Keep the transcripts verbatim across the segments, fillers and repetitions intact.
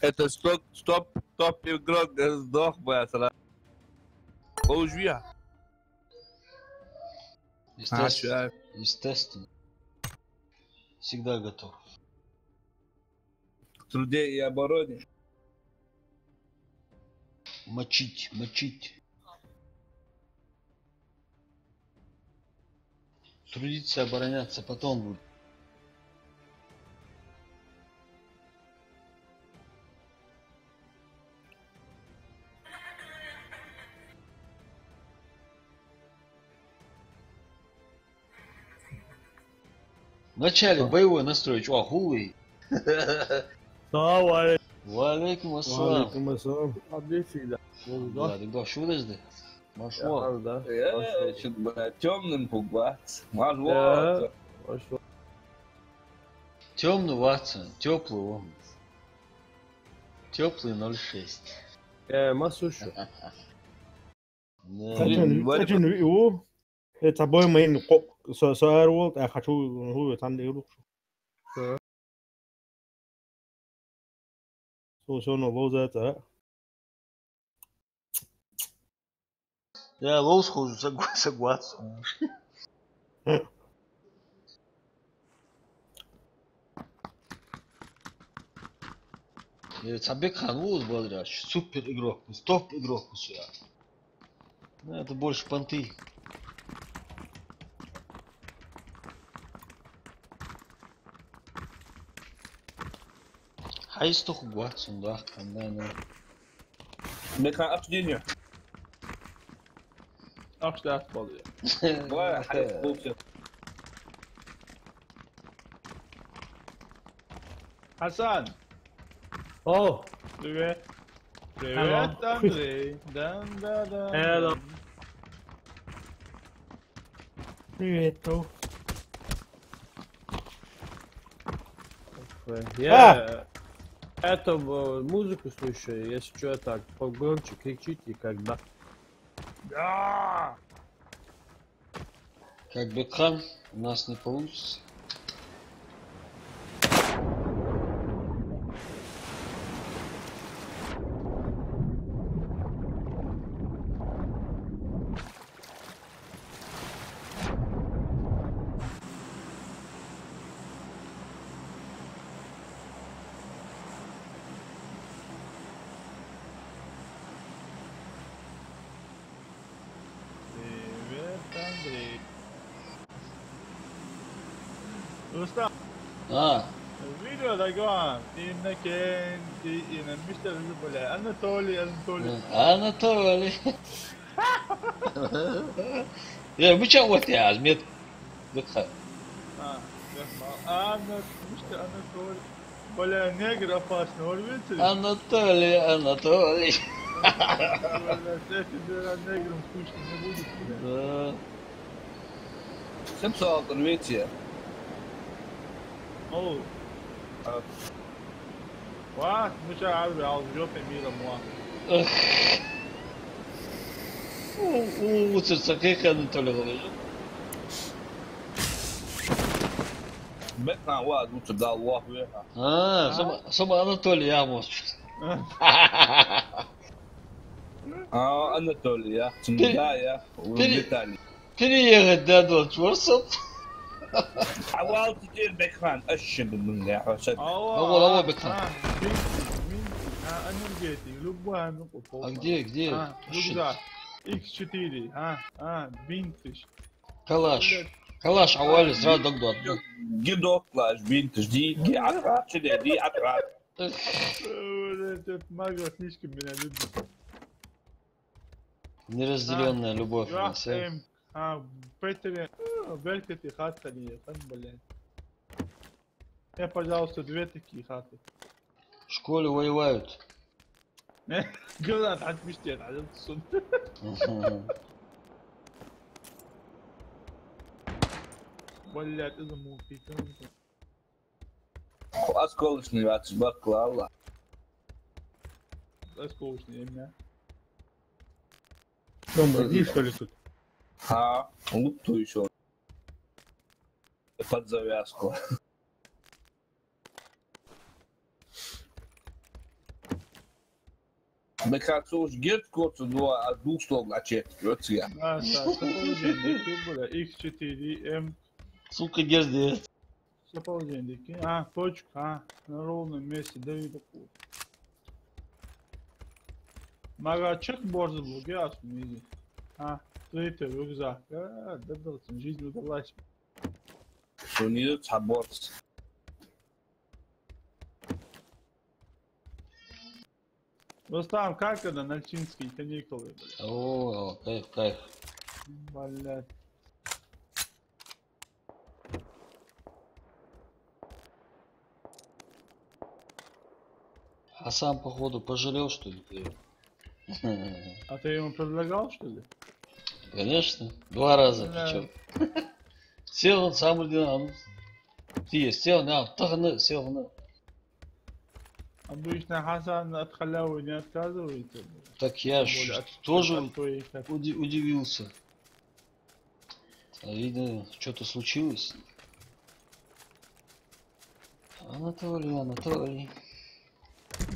Это стоп, стоп, стоп игрок, э, сдох бы я сразу. О, живи. Естественно. Естественно. Всегда готов. В труде и обороне. Мочить, мочить. Трудиться, обороняться потом будет. Вначале боевой настрой, чувак, хуй. Салам алейкум. Ва алейкум ассалам. Ва алейкум ассалам. Объект всегда. Да, да, да, шо деза? Марш вон. Да. Э, чё-то, бля, тёмным пугать. Марш вон. Да. Марш вон. Тёмный вац, тёплый вон. Тёплый ноль шесть. Э, масушо. Качан, качан виу. Э, цхьа бой ма йина кхо, со, со ара волу, тӀаккха хьачу, хӀу, цхьанна тӀе юрухуш. Со, со но ловза цара. Я ловза хозу, са гу-, са гуац. Э, цхьа Бекхан ву из бадраш. Супер игрок, топ игрок ву со, я. Ну, это больше понты. Хьайстух гуац, да, да, да. Бекхан, ахча дийна. Ахча дац, бале. Давай, хьайстух. Хасан! О! Привет! Привет, Андрей! Дан-да-да! Hello! Привет, то. Я это, э, музыку слушаю, если чё, так погромче кричите, как да. Да! Как Бекхан, у нас не получится. Привет, Андрей. Рустам. А. Видео дагон. Инна кен, и, и на мистер уже, бля. Анатолий, Анатолий. Анатолий. Я, мы чё вот я, Азмет? Бекхан. А, Бекхан. А, Анат-, мистер Анатолий. Бля, негр опасный, он видите? Анатолий, Анатолий. Бля, с этим, бля, негром скучно не будет, бля. Да. Всем салам, видите? О. А. Ва, ну чё, а, а, в жопе мира, муа. Эх. У, у, у, ца, ца, как Анатолий говорит. Бекхан ва, ну чё, дал, ва, ва. А, сама, сама Анатолий, я, может. А, Анатолий, я. Да, я. Виталий. Переехать, да, да, чёрсом. А вал теперь Бекхан, ащи бы мне, а что? Алло, алло, Бекхан. А, Бинтиш, Бинтиш, а, энергетик, любая, ну, а где, где? А, рюкзак, икс четыре, а, а, Бинтиш. Калаш. Блядь. Калаш, а вали сразу догдот. Гидок лаш, Бинтиш, ди, ди, акрат, ди, акрат. Э, вот этот Марго слишком меня любит. Неразделённая любовь у нас, а? Эм, а, Петре, э, Беркете хатали, там, блядь. Я, пожалуйста, две такие хаты. В школе воевают. Гранат отпусти, а, сун. Мгм. Блядь, это мутить. Осколочный вац, бакла, Аллах. Осколочный, имя. Там другие, что ли, тут? А, лупту ещё. Под завязку. Мне кажется, уж герц коцу, но а двух слов начать. Вот я. А, са, са положение дика, бля, икс четыре эм. Сука, герц де. Са положение дика. А, точка, а, на ровном месте, да, виду. Мага чек борза бу, гяс, мизи. А, ты рюкзак. А, да, да, жизнь удалась. Сунил цхьа борз. Рустам, как это, нальчинские каникулы, блядь? О, кайф, кайф. Блядь. А сам, походу, пожалел, что ли, ты? А ты ему предлагал, что ли? Конечно, два раза причём. Сел он сам, иди на, ну. Ты сел, на, тахны, сел, на. Обычно Хасан от халявы не отказывается. Так я ж тоже уди-, удивился. А видно, что-то случилось. Анатолий, Анатолий.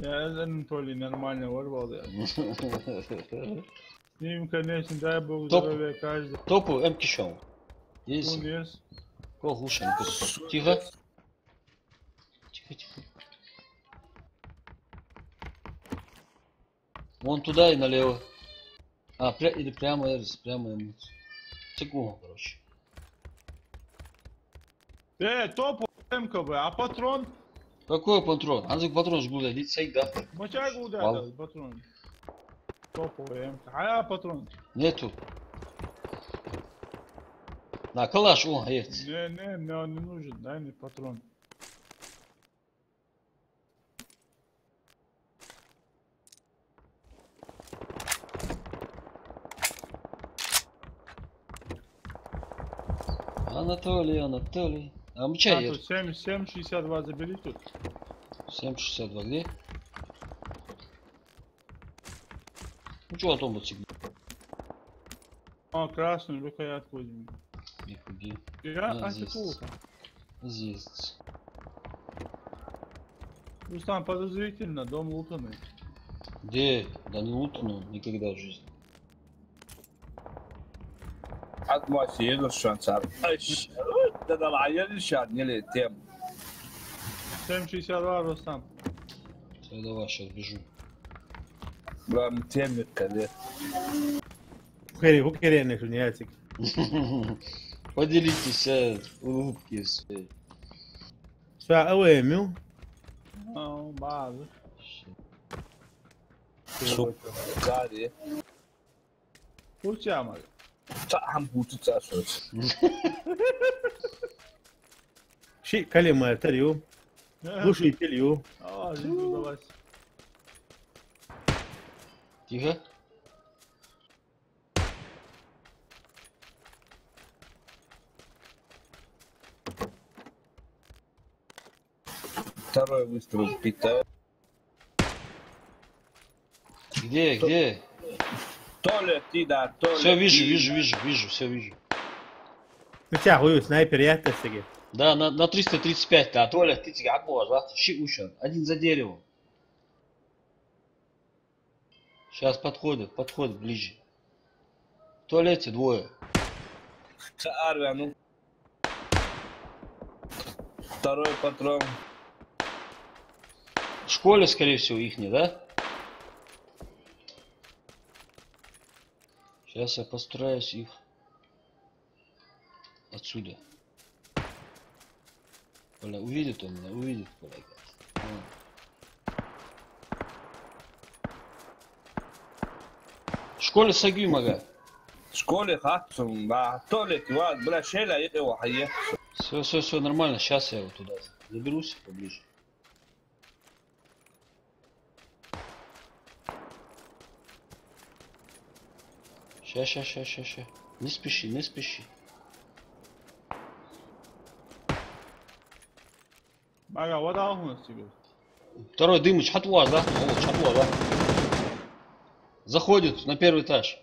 Я, Анатолий, нормально ворвал, да. С ним, конечно, дай Бог здоровья каждый. Топу, эм кишом. Есть. Кол хушен. Тихо. Тихо, тихо. Вон туда и налево. А, пря-, или прямо, Эрис, прямо ему. Цикл, короче. Э, топу эм ка бэ, а патрон? Какой патрон? Анзик патрон жгуда, иди цей, да? Мачай гуда, патрон. Топу эм ка. А я патрон? Нету. На, калаш, о, есть. Не, не, мне он не нужен, дай мне патрон. Анатолий, Анатолий. А мы чё, а, Ир? Тут семь, семь шестьдесят два забери тут. Семь шестьдесят два где? Ну чё, а то мы тебе? А, красную рукоятку возьми. Нихуя. Я, а здесь. Здесь. Рустам, подозрительно, дом лутанный. Где? Да не лутанный никогда в жизни. От Васи еду шансар. Ай, ш-, да, да, а я решат, не летим. Семь шестьдесят два, Рустам. Всё, давай, щас бежу. Главное, темник, конечно. Хери, ху хери, не шуняцик. Поделитесь, э, улыбки все. Ша, а вы, мю? О, база. Шо? Гарри. Турция, мага. Ца хьам буту ца сос. Ши калима тарю. Э. Глушитель ю. А, жизнь удалась. Тихо. Второй выстрел питаю. Где, где? Толя, ты, да, Толя. Всё, вижу, ты. Вижу, вижу, вижу, всё вижу. Ну чё, хуй, снайпер я-то сиги. Да, на, на триста тридцать пять, да, Толя, ты тебе отбор, да? Щи ушел. Один за деревом. Щас подходит, подходит ближе. В туалете двое. Ца арвя, ну. Второй патрон. В школе, скорее всего, ихний, да? Щас я постараюсь их отсюда. Бля, увидит он меня, увидит, бля, гад. Вон. В школе сагуй, мага. В школе хатсун, да, в туалете, ва, бля, шеля, я его хае. Всё, всё, всё нормально, щас я его туда заберусь поближе. Ща, ща, ща, ща, ща. Не спеши, не спеши. Мага, вода у нас тебе. Второй Дымыч, хатуа, да? О, хатуа, да? Заходит на первый этаж.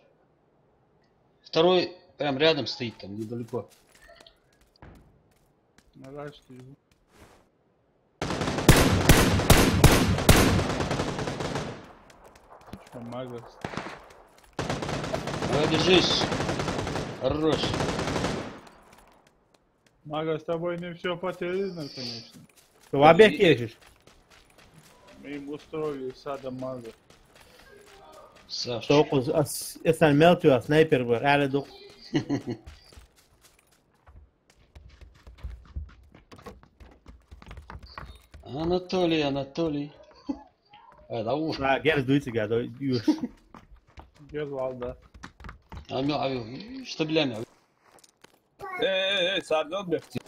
Второй прям рядом стоит, там, недалеко. Мага, что его. Мага. Давай, держись. Хорош. Мага, с тобой не все по телевизору, конечно. Ты в объекте ищешь? Мы им устроили сада Мага. Саш. Только с-, а с-, если он мелкий, а снайпер был, реально дух. Анатолий, Анатолий. Э, да уж. А, герз дуйте, гад, ой, юш. Герз вал, да. А, ну, а, ю-, что, бля, мя? Э, э, э, сагал бехти.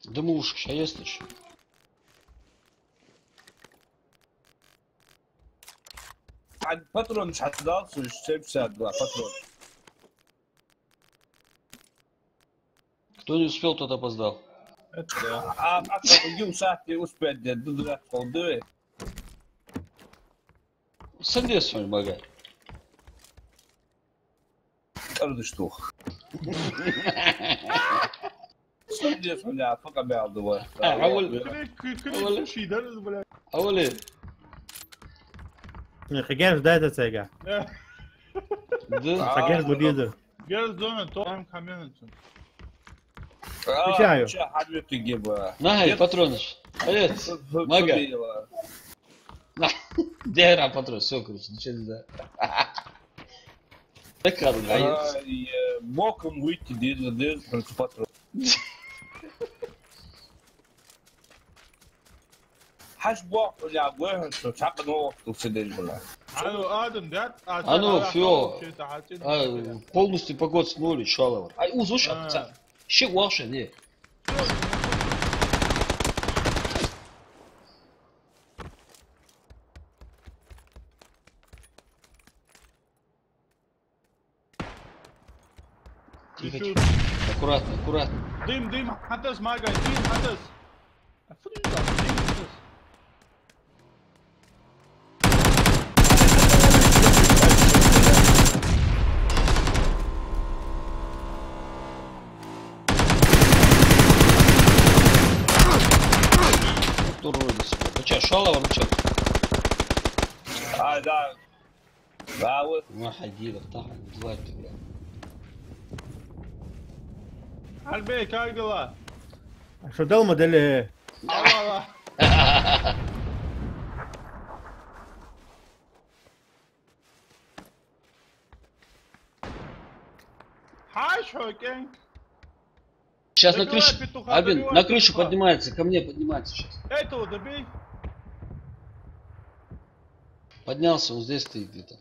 Да мы уж ща есть ещё. А патрон щас дал, слушай, семьдесят два патрон. Кто не успел, тот опоздал. Это да. А, а, а, а, не успеть, да, да, да, да. Садись, он, бага. Каждый штух. Садись, бля, пока бял, давай. А, а вот. Кри-, кри-, кри-, Оле. Шидар, бля. Оле. Не, хагер ждать от сега. Да. Хагер ждать. Герз дома, то там каменный. А, Отвечаю. Чё, хабир ты гиба? На, ай, патронаш. Привет. Мага. Забила. На, дера патрон, всё, короче, ничего не знаю. Так, ладно, ай, э, боком выйти, деза, деза, короче, патрон. Хьаш бокъо, бля, гойхьан со, цхьаккха новкъа тӀа ца деш, бля. Алло, Адам, да? А, ну, всё. А, полностью погода с нуля, шалава. Ай, уз, уж, а, ца-, ши вахша, не. Тихо, тихо. Аккуратно, аккуратно. Дым, дым, хьатас, Мага, дым, хьатас. А фу ты там, дым, хьатас. Здорово, да, чё, шалава, ну чё? А, да. Браво. Ну, хьай дийла, тахана, давай ты, бля. Альбей, как дела? А что дал модели? Ала, ала. Хьай, шо, кенг. Щас на крышу. Добивай петуха, Альбин, добивай петуха. На крышу поднимается, ко мне поднимается щас. Этого добей. Поднялся, он здесь стоит где-то.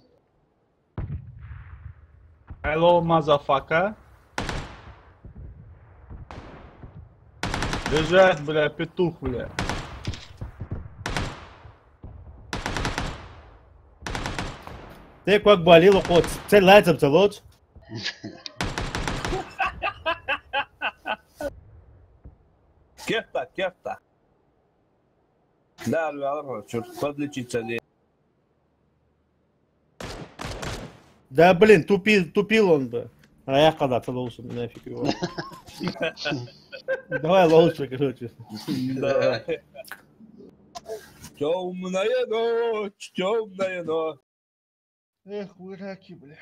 Hello, motherfucker. Бежать, бля, петух, бля. Те как болело, хоть цель лайцем целот. Кефта, кефта. Да, ребята, чё, подлечиться не. Да, блин, тупил, тупил он бы. А я когда-то лоусон, нафиг его. Давай лучше, короче. Давай. Тёмная ночь, тёмная ночь. Эх, вы раки, бля.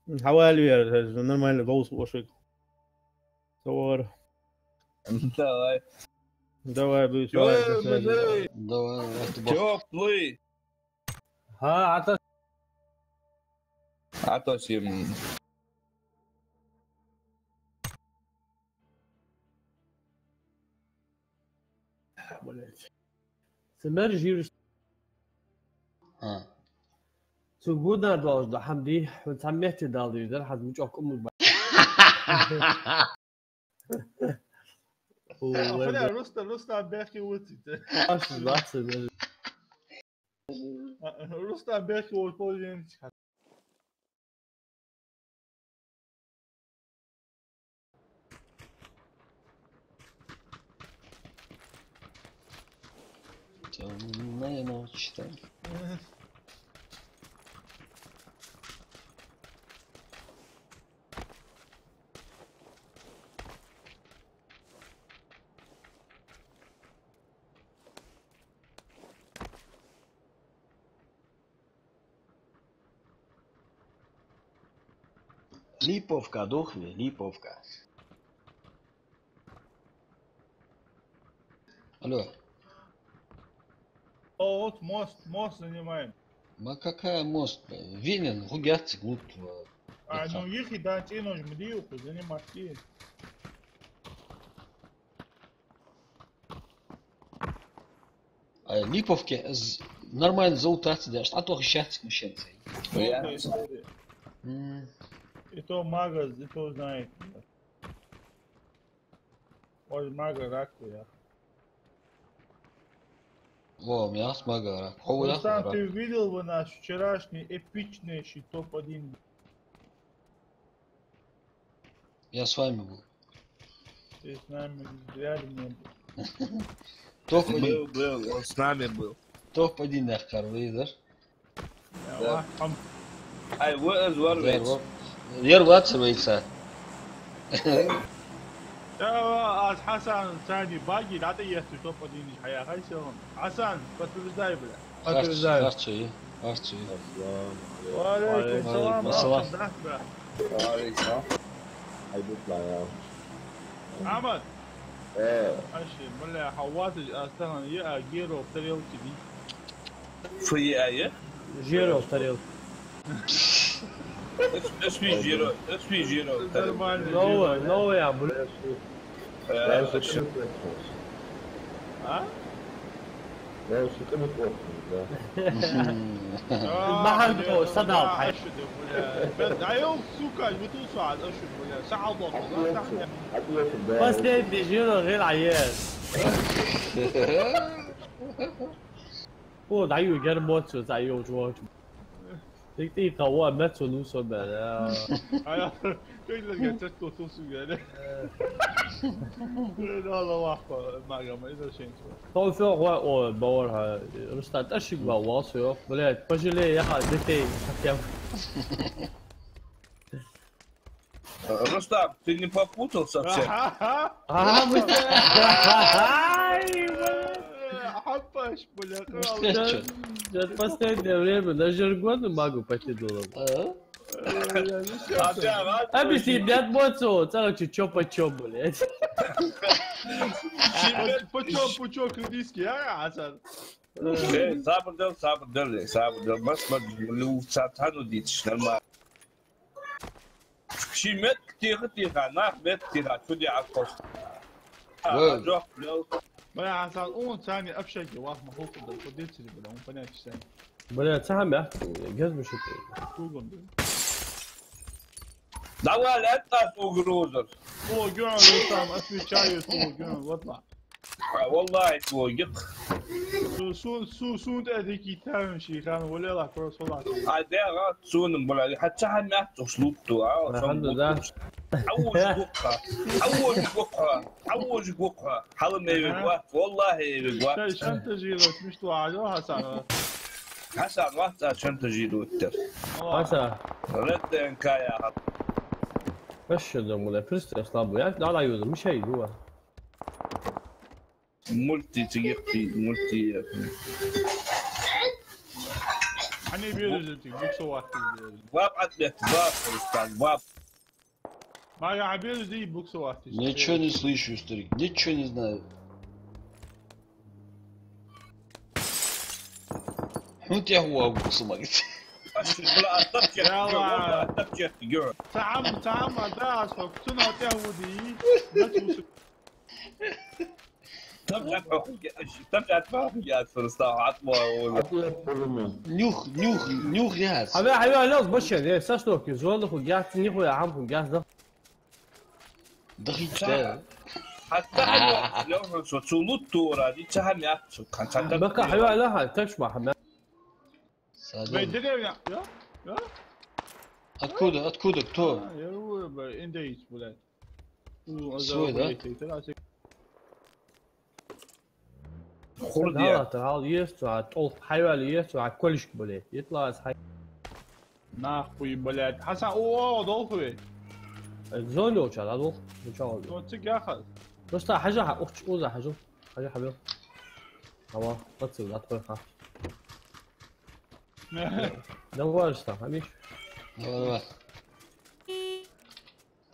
Хьавалвер, нормально, лоус лошик. Товар. Давай. Давай, дуй, давай, давай. Давай, давай. Тёплый. Ха, ата. Ата сим. Блядь. Цу мер жирш. А. Цу гуна долаш да хьамди, хьун цхьа метте дал дийш дар, хьаз мучок умук ба. О, бля, Рустам, Рустам бехке уцит. Аш лаца, бля. Рустам бехке уцит, положение. Тёмная ночь там. Липовка, дохлый, Липовка. Алло. О, вот мост, мост занимаем. Ма какая мост? Винен, гугяцик лут. А, ну, их и да, цену же мы дию, занимать и. А, Липовке з-, нормально залутаться дашь, а то шахтик мужчинцей. М. И то мага, и то знает. Ой, мага рак, я. О, у меня с мага рак. Хо, я Рустам, рак. Ты видел бы наш вчерашний эпичнейший топ один? Я с вами был. Ты с нами рядом не был. Топ один. Был, был, он с нами был. Топ один нах карвайдар. Да. Ай, ву аз вар вайц. Ер вацар вайца. Да, аз Хасан сани баги, да, ты есть, топ один хая, хай селом. Хасан, подтверждай, бля. Харц, харц, харц. Ва алейкум салам. Ва алейкум салам. Ва алейкум салам. Ахмад. Э. Аши, бля, хьаваташ, аз тахан я а геро в тарелке ди. Фу я а я? Геро в тарелке. Эс, эс ви геро, эс ви геро в тарелке. Нормально. Новая, новая, бля. Э, да, эс ви. А? Да, уж это не плохо, да. Мгм. А, бля, садал, да, хай. Аши, да, бля. Бля, да, ё, сука, вот тут сад, аши, бля, сад, да, да. Последний жиро, гел, а ес. О, да, ё, гер моцу, да, ё, чувак. Тик-тик, кого мецо нусо бе, да. А я, как для тебя, что тут сюда, да? Э. Да, да, вахпа, мага, ма, это шенчо. То всё, о, о, баур, ха, Рустам, ташик ба, вал, всё, блядь, пожалей я детей, хотя бы. Рустам, ты не попутал совсем? Ага. А, мы с-, ай, бля. Хапаш, бля, мы с-, чё? Сейчас последнее время на жаргоны могу пойти долу. А? Э, я не знаю. А без ребят моцо, царак чё, чё почём, блядь. Почём, почём, кыргызский, а, Асан? Э, сабр дел, сабр дел, сабр дел. Бас, бас, ну, са-, тану дитиш, нормально. Ши метка теха-теха, нах метка теха, чу де а кост. А, жок, лел. Бля, Асан, он сани общаги, вах, ма хулку да, кудецери, бля, он понять сани. Бля, цахам я, гез мушит. Кругом, да. Давай, это угроза. О, гён, там, отвечаю, о, гён, вот ла. А, валлахӀи, логик. Су-, су-, су-, сун тӀа дики таьран ший хан, вале ла, просто ла. А, дегӀа, сунам, бля, хьа ца хьа мягӀ цӀус лутту, а, сан лутту. Алхьамдулиллах. Хьавожа гукха, хьавожа гукха, хьавожа гукха. Хьала ма эвиг вац, валлахӀи, эвиг вац. Шай шантажировать мишта ваьгӀа, Хасан? Хасан вац а шантажировать дер. Хасан. Редден кая хат. Вообще, думаю, да, просто слабо. Я, да, да, Юда, мешай, Юда. Мульти, циги хпи, мульти. Они берут эти буксоватые. Вап ответ, вап, Рустам, вап. Мага, а берут и буксоватые. Ничего не слышу, старик, ничего не знаю. Ну, тебя у августа, молится. Бля, а тапчатка, бля, а тапчатка, гё. Цхьа хӀама, цхьа хӀама, да, со, цунах тӀехьа вуди, начуса. Там же отправка, там же отправка, я просто отмоёвал. Нюх, нюх, нюх, я. Хьаве, хьаве, алёс, башен, э, со что, ки, зона ху, я, нихуя, хӀама ху, я, да. Да хи, да. Хьатта хьаве, алёс, со цу луттура, ди ца хӀама яц, цу, кан ца. Бака, хьаве, алёс, хьа, тапш ма, хӀама. Садом. Бля, деревня. Я? Я? Откуда? Откуда? Кто? А, я говорю, бля, индеец, блядь. Ну, а свой, да? Хур да? Гала, та гала ес, а толх хайвал ес, а колишк, блядь. Итлас хай. Нахуй, блядь. Хасан, о, о, долхуй. Э, зоне уча, да, долх. Уча, ну, цик яхал. Просто хьажа, хьа, ухч, уза хьажа. Хьажа, хьабил. Ава, пацан, да, твой ха. Давай, Рустам, амиш. Давай, давай.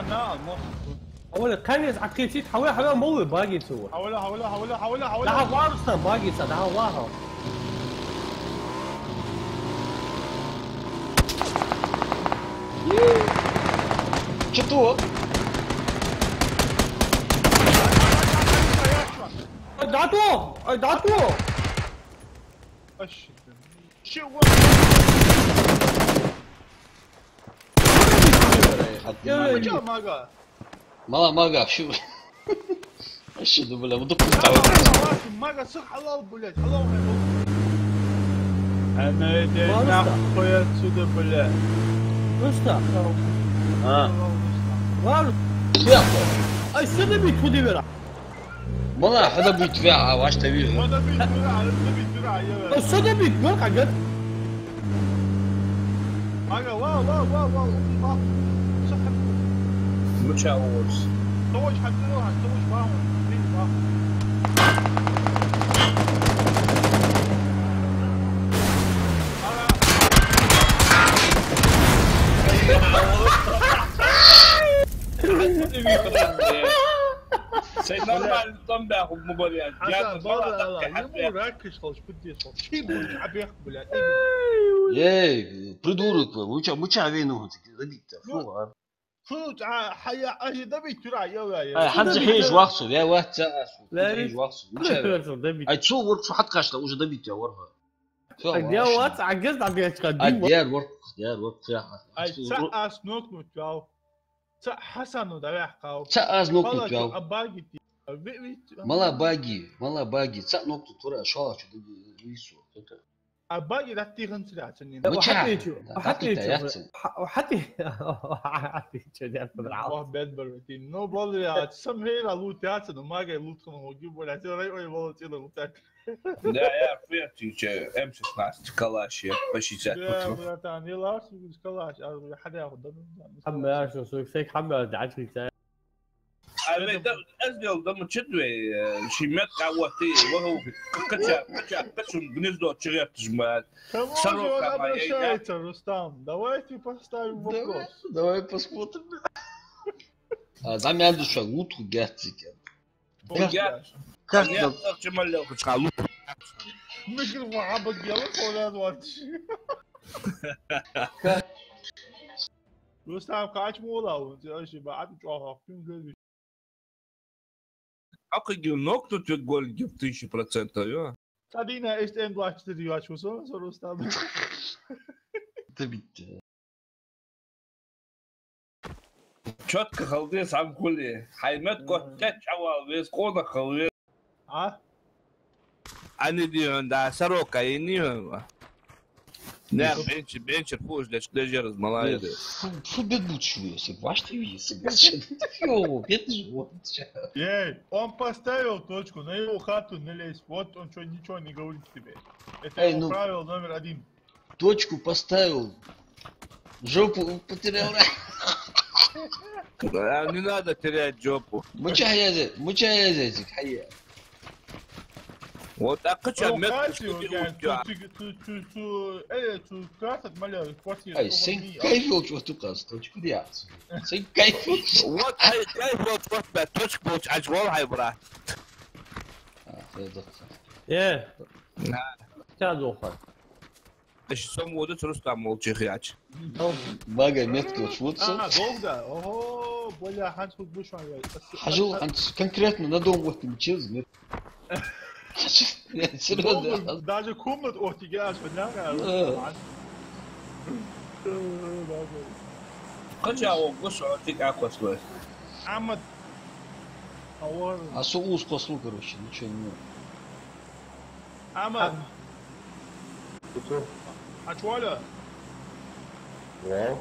أنا الموت. Хьавола, кхаьннес Ӏокхийцийта, хьавола, хьавола, молла баги цо. Хьавола, хьавола, хьавола, хьавола, хьавола. ДӀахьо варус там баги ца, дӀахьо вахьо. Чё то? Ай, дӀатох! Ай, дӀатох! Ащ. Чего? Чё, мага? Мала мага, шу. Ащи да, бля, мудук. Мага, сык халал, блядь, халал. Она иди нахуй отсюда, бля. Ну что? А. Вар. Ай, сюда бить, куда вера? Мала, хьада бить веа, а ваш тави. Хьада бить веа, хьада бить веа, я. О, сюда бить, гор хагат. Ага, ва, ва, ва, ва, ва. Муча ворс. Товарищ, хьада, товарищ, ва, ва. Ага. Сай нормально там бяху мубария. Хьасан, бала, ала, ему ракиш холш, пуддеш холш. Чей будешь, абех, блядь. Эй, придурок, вы чё, мы чё, вину, забить-то, фу, а? Фу, а, хая, а, же добить, тура, я, я, я. Ай, ханца хеш вахсу, я, вахца, а, су, ханца хеш вахсу, вы чё? Добить. Ай, цу, вот, цу хат кашла, уже добить, я, ворха. Всё, а где вахсу. Вот, а где добить, а, дин, дяр, ворх, дяр, ворх, я. Ай, ца, а, снокнуть, вау. Ца Хьасану дӀаваьккхав. Ца аз нокнут вяв. Палачо а баги ти. Ви-, ви-, Мала баги, мала баги. Ца нокнут вара, шола чу ду-, вису. А баги даттиханцира цуннин. Мача? Хьатичу, да, хьатичу, даттита яц. Хьа-, хьати-, хьатичу, дяпа драл. Вах, бед барвати. Но, балли, а, сам хера лут яц, но магай лут хана хоги, боля, а рай ой, вала цила лут яц. Да, я фертича, М шестнадцать, калаш, я, по шестьдесят патронов. Да, братан, я ларс, калаш, а я хадя худа. Хьамма, шо, шо, шейх хьамма, дӀачуйца. А вай да, аз дел да мучид вай, э, ши метка вот и, ваху, кача, кача, качун гнездо чигертыш мат. Кому же он обращается, Рустам? Давайте поставим вопрос. Давай, давай посмотрим. А, замян душа, лутку гяцци. Богаш. Как я, как я на- так чемаллел кучка луп. Микрофон абагела, коля звонишь. Как? Рустам, кач мола, он, ты ошиб, а ты чё, хапин, говоришь? А как я ног тут ведь гол, где в тысячу процентов, ё? Садина, эш М двадцать четыре, я чё, сон, сон, Рустам. Ты ведь, э, Чётко хила деза хьан хуле. Хьай мет готта чӀавал вез, къонах хила вез. А? Ани дий хьона, да, сорока йини хьона. Не, бенчер, бенчер пуш, деш, деш ераз малай. Фу, фу бед будешь вы, если ваш ты видишь, если бед же, фу, бед же, вот. Ей, он поставил точку, на его хату не лезь. Вот он чё, ничего не говорит тебе. Это его правило номер один. Точку поставил. Жопу потерял. Да, не надо терять жопу. Муча я, муча я, хая. Вот так кача мет. Провокацию, вот, я, цу, цу, цу, цу, э, цу, картат маля, квартира. Ай, сен кайф ёлч вот у кас, точку реакции. Сен кайф ёлч. Вот, ай, кайф ёлч, вот, бля, точку ёлч, аж вол, ай, брат. А, всё, доктор. Э, да. Ча дохар. Эш сом вода, Рустам волча хьач. Багай метка швуца. А, долг да. Ого, бля, хьанц худ бушан я. Хьажал, хьанц конкретно на дом вот им чез мет. Серьёзно. Даже комнат охтига, аж, понятно. Кача о гус охтик акваслой. Амма. А со уз кхослу, короче, ничего не. Амма. Ачвала? Вау.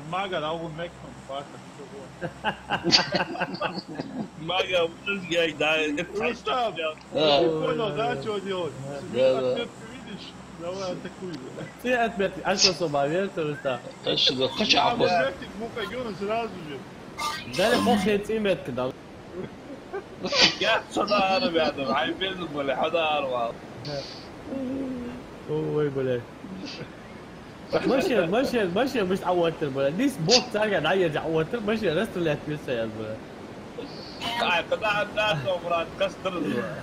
Мага, да, он мек, он паха. Мага, вот я, да, это Рустам, ты понял, да, что делать? Да, да. Ответ ты видишь? Давай атакуй. Ты отметь, а что с ума, верь, Рустам? Точно, да. Хочу. А вот этих мукагёна сразу же. Далее после цимет, да. Я сюда армия, да, ай, бен, бля, хада армал. Ой, бля. Машен, машен, машен, мишта Ӏооттар, бля. Нийсса бот царга дӀаерза Ӏооттар, машен расстрелять вир са яз, бля. Ай, къа дӀа, дӀа, то, брат, кастар, бля.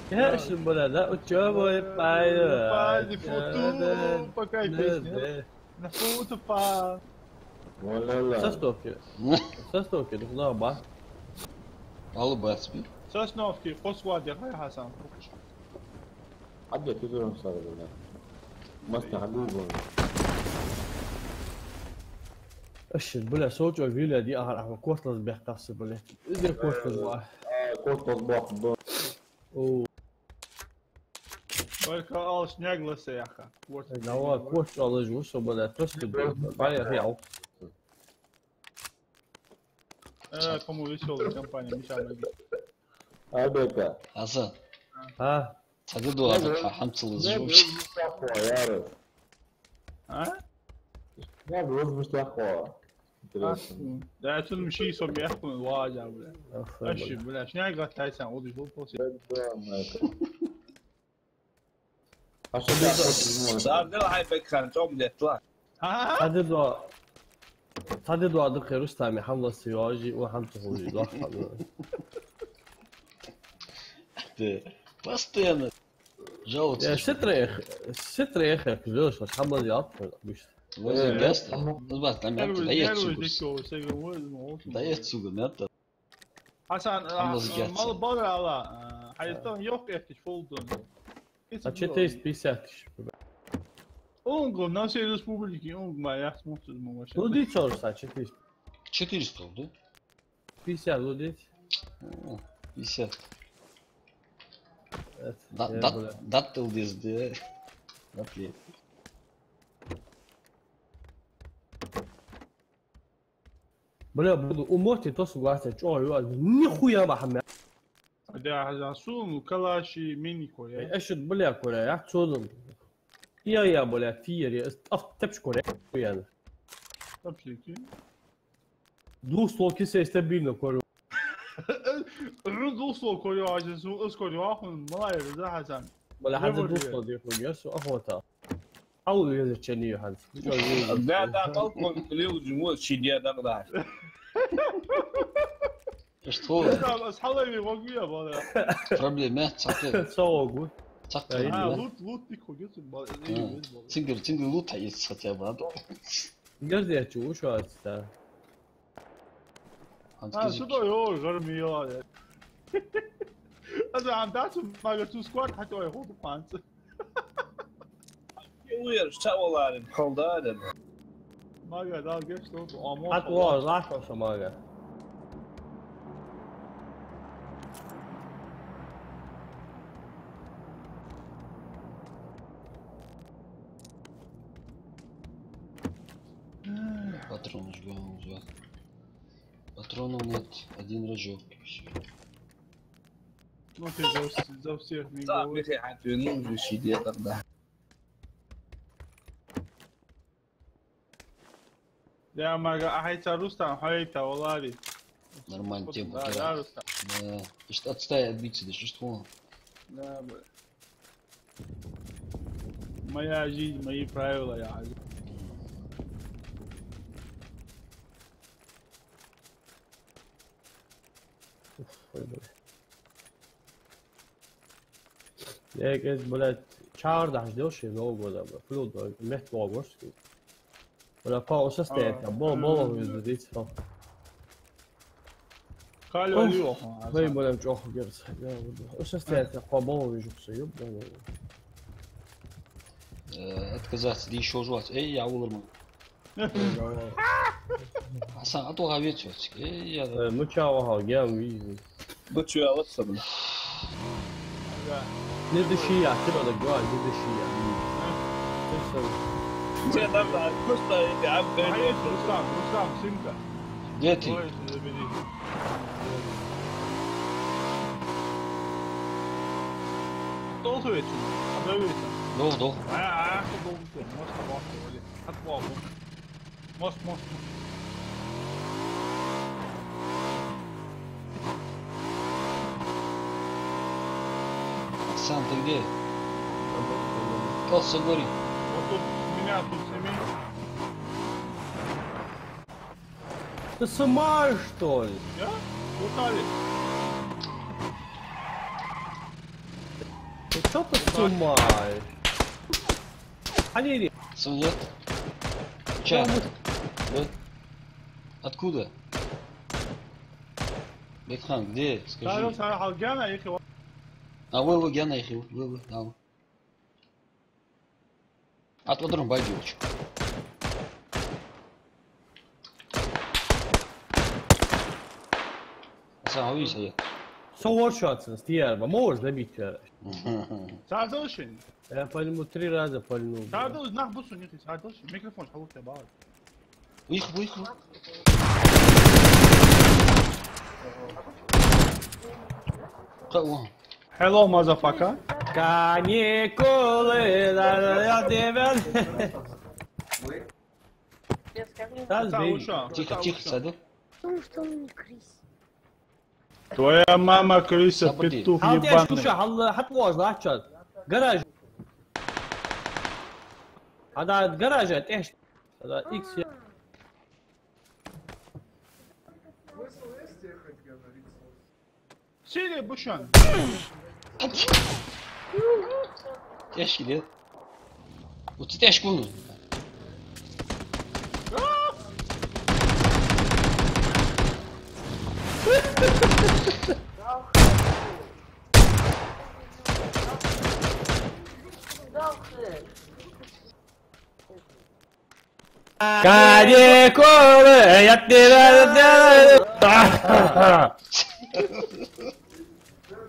Я, шо, бля, да, у чё мой пай, Пай, да, фу, да, ту, да, пока да, песня. Да. На фу, ту, па. Валлалла. Сосновки. Сосновки, ну, да, ба. Алла бацби. Сосновки, Хосваде, хай Хасан. Хьадда кизурам сара, бля. Масна хьадугон. Ашир, бля, сочо виля ди ахар ахма кортас бехкас, бля. Иде кортас ба. Э, кортас бах, бля. О. Только ал снег ласа яха. Давай, кортас алажу, со, бля, просто, бля, бая хиял. Э, кому весёлая компания, Миша, ноги. Абека. Хасан. А? Цхьа де дуа, Мега, ха-, хьамцалла мега зуш. Мега, яра. А? Мега, возмущахуа. Интересно. Да, цун миши со мехкун, ладя, бля. Ах, Аши, бля. Бля, шняга тайсан, удиш был после. Да, да, Майкл. Аш дер хьай бекхан чом детла. Ха? Цхьа де дуа, цхьа де дуа дукха Рустаме хьамлас йожи, ва хьамца хужи, дуа хьамла. Ты постоянно жалуешься. Я ситрех, ситрех, я кзёш, хьамлас ялт, бишт. Возле гаста. Э, ну, ба, там я, нервы, да я нервы цугус. Дикого, всё, говорю, ну, очень. Да я цугу, мята. Хасан, а, Хьамлас гетца. Мал бара ала, а, хьайстан йох эфтиш фолдон. А четыреста пятьдесят тысяч. Онго, на всей республике, онго, ма, я смотрю, ма, вообще. Ну, ди чёрт, а четыреста. Четыреста, да? Пятьдесят, ну, дить. О, пятьдесят. Это, да, я, да, бля. Дат тыл дез, да. Дат лет. Бля, буду у Моти то согласен, чё, ё, нихуя бахаме. Да, за суму, калаши, мини, Коря. Э, эшит, бля, Коря, я цудум. Я, я, бля, тиер, я, ав, тепш, Коря, хуян. Тепш, ки? Двух слов кисе стабильно, Коря. Ру двух слов, Коря, а же су, эс, Коря, ахун, малай, за, Хасан. Бля, хаза двух слов, диху, я су, охота. Ау, я зачем её ханс? Да, да, балкон лил жму, сидя, да, да. Что? Да, с халами могу я, бля. Проблема, цакы. Согу. Цакы. А, проблема. Лут, лут, ты кугес, бля. А, цингер, цингер лут есть хотя бы, а то. Герди я чу, ушо отста. А, сюда, ё, жармила, я. А за ам дацу, мага, цу сквад, хотя я ходу панцы. Уйер, ца валарин, халдарин. Мага, дал геш, что, а, мо, хат, халдар. Во, лахо, шо, мага. Патрон жгём уже. Патронов нет, один рожок, и всё. Ну, ты за вс-, за всех не говори. Да, Михаил, ты, ну, уже сиди тогда. Я, мага, а хьайца Рустам, хьайта, валари. Нормально тема, да, да, Рустам. Да, ишт отстай отбиться, да, что? Да, бля. Моя жизнь, мои правила, я. Ух, ой, бля. Я, э, блядь, чар дахьаш дел ши Нового года, бля. Флюд, бля, мет логош. Бля, па, уж состоять, а, бо-, бо-, бо-, бо-, бо-, бо-, Калио. Ух, лио, а, вай, бля, чох герц. Я, бля. Уж состоять, а, па, бо-, бо-, бо-, бо-, бо-, бо-, Э, отказаться, да ещё жвать. Эй, я уларман. Асан, а то гавец, эй, я, да. Э, ну чё, ага, я вижу. Ну чё, я вот сам. Да. Не дыши, я, ты надо говорить, не дыши, я. Ты что? Тебе надо, просто эти, а, а есть Рустам, Рустам, сынка. Где ты? Ой, забери. Кто ответил? Ответил. Дол, дол. А, а, кто дол? Мост обошёл, или? Отвал. Мост, мост, мост. Асан, ты где? Кал согори. Вот тут меня тут семи. Ты с ума, что ли? Я? Устали. Ты что ты с ума? Они... Свет. Чё? Чё мы... Б. Откуда? Бекхан, где? Скажи. Сара, сара, хьал гена ихи. А, вай, вай, гена ихи, вай, вай, да. От утром бай, девочка. Асан, а вы, Сая? Со воршаться, стиар, ба, можешь добить, короче. Садовщин? Я пальнул, три раза пальнул, бля. Садовщин, нах бусу, нет, садовщин. Микрофон, шалук, я бал. Уйх, уйх, уйх. Ка-, о. Hello, motherfucker. Каникулы, да, да, да, да, да. Сейчас, Та бей. Уша, тихо, уша, тихо, уша. Саду. Потому что он не крыс. Твоя мама крыса, Сабуди. Петух ебаный. Хьал тӀехьашка уша, хьал, хьат вож лаччад. Гараж. Хьада гараж, тӀехьашка. Хьада икс я. Сири бушан. ТӀехьашка де. Вот тӀехьашка вон. Каникулы, я тебя...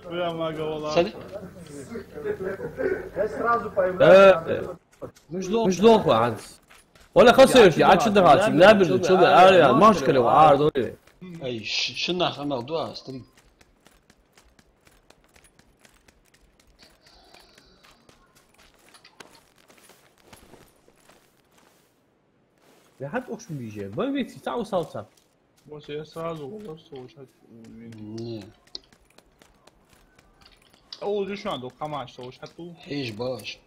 Прямо голова. Саду. Я сразу появляюсь. Э, э. Муш лох, муш лох, Ханс. Вала хасавеш, я чу дахац, набир чу да, ара, машкале, ара, дори. Ай, ш-, шиннах амал дуа, стрим. Я хьат ухш биже. Бан вици, цау салца. Бос, я сразу валар, со уж хьат, м, не. О, уже шо, до камаш, со уж хьат у. Хьеж баш.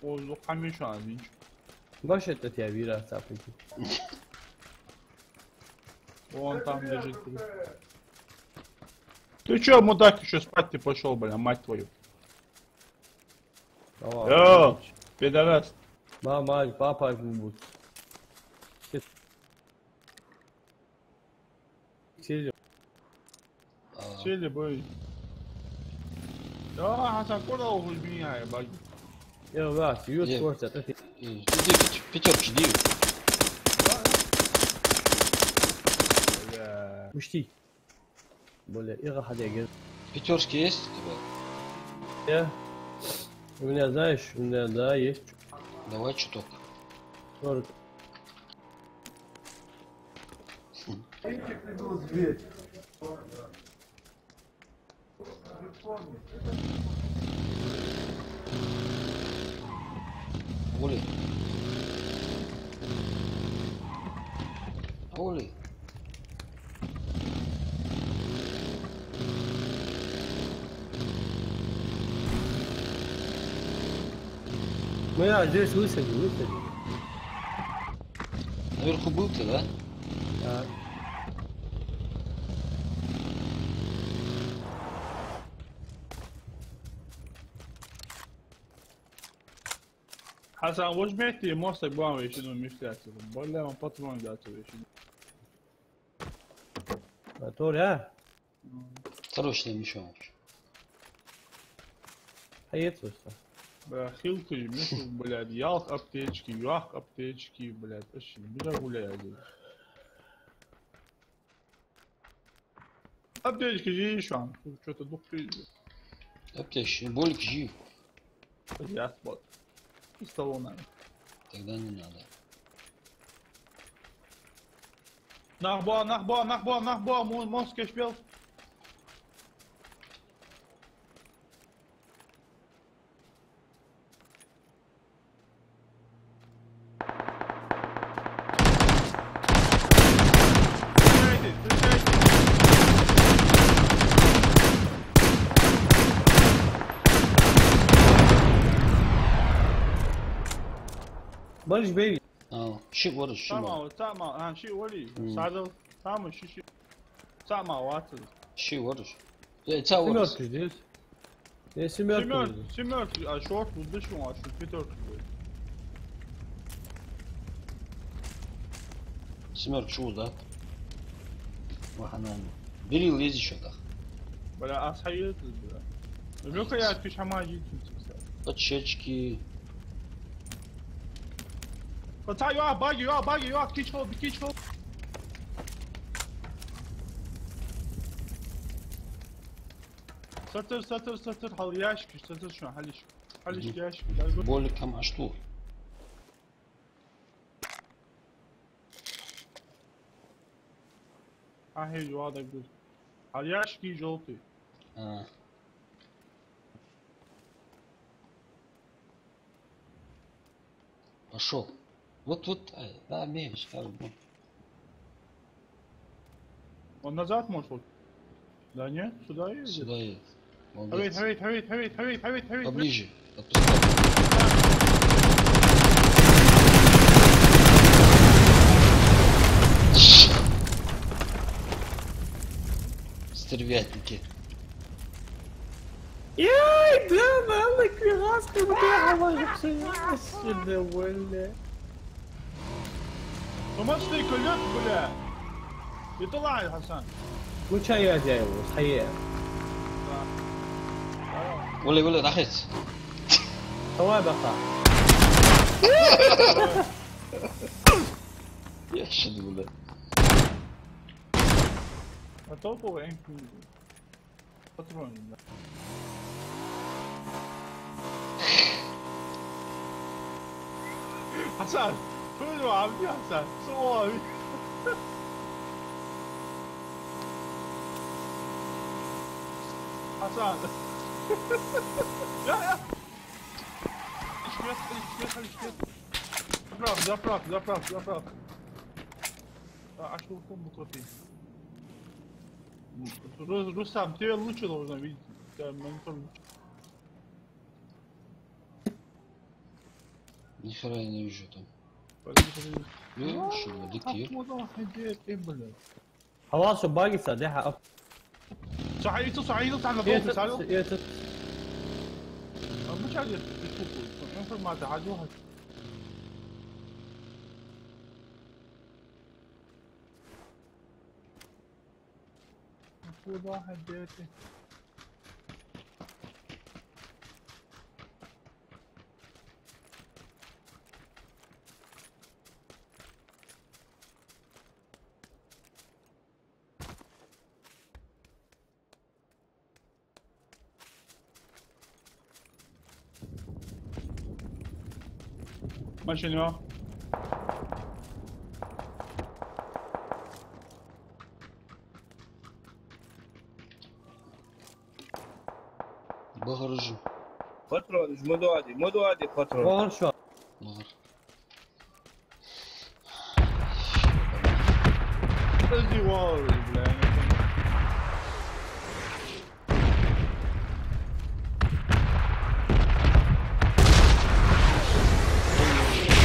О, до камеш, а, винч. Баш это тебя вира цапники. Вон там лежит. Ты чё, мудак, ещё спать ты пошёл, бля, мать твою? Давай, йо, давай. Пидорас. Мама, папа, будут. Сели. А. Сели, бой. Да, Хасан, куда уходишь, меня, ебать? Я вас, ют, Е. Короче, это ты. Е, иди, пятерочки, иди. Бля. Пусти. Бля, игра ходя, ген. Пятёрки есть у тебя? Я? У меня, знаешь, у меня, да, есть. Давай чуток. Сорок. Оли. Оли. Ну, я здесь высадил, высадил. Наверху был ты, да? Да. Хасан, возьми ты, мостик, бам, вещи, ну, мешки, бля, он патрон дать, вещи. Мотор, а? Срочно мешок. А это что? Бля, хилкы, мешок, блядь, ялх аптечки, юах аптечки, блядь, вообще, бля, гуляю здесь. Аптечки жи шо, чё-то дух пиздец. Аптечки, болик жи. Я спот. И столовая. Тогда не надо. Нах ба, нах ба, нах ба, нах ба, мон, мон скешпел. Вараш бевий? А, шиъ вараш, шиъ. Цхьа ма вар. Ва, цхьа ма, а, шиъ варий? М. Садал, цхьа ма, шиъ, шиъ. Цхьа ма вац. Шиъ вараш. Э, цхьа вараш. Семёрка деза. Э, семёрка. Семёрка, семёрка, а шорт будда шун, а шун пятёрка будет. Семёрка чу да? Ваханан. Бери лези шо так. Бля, а схайыр ты, бля. Жёка я пиш хамаджи тут, кстати. Подшечки. Пацан, ё, баги, ё, баги, ё, кичхол, кичхол. Сатыр, сатыр, сатыр, хьал ящик, сатыр, шо, хьалиш. Хьалиш ящик, да, го. Болик там, а что? А, хей, ё, да, го. Хьал ящик жёлтый. А. Пошёл. Вот, вот, ай, да, меч, как бы. Он назад может вот? Да нет, сюда едет. Сюда едет. Молодец. Хавит, хавит, хавит. Поближе. Отпускай. Стервятники. Яй, да, мало квирас, ты мне говоришь, что я сюда вольно. Ну, мощный кулек, бля. И ты лай, Хасан. Включай, я делаю, схае. Да. Вали, вали, нахец. Давай, баха. Я шеду, бля. А то по энку. Патроны, да. Хасан, что за вам, Хасан? Что вам? Хасан. Я, я. Швед, швед, швед. Заправ, заправ, заправ, заправ. А, а что там буквы? Ру-, Рустам, тебя лучше должен видеть. У тебя монитор лучше. Ни хера я не вижу там. Подожди, подожди. Ну, что, дикие. Откуда он идет, э, блядь? Хьавал шо багица, дехьа ап. Сахьица, сахьица, сахьица, сахьица. А мы сейчас здесь беспокоимся. Информация, хьадо, хьадо. Куда ходите? Машина. Бахаржи. Патрон, ма доади, ма доади патрон. Бахар шо. Бахар. Издевалась, бля.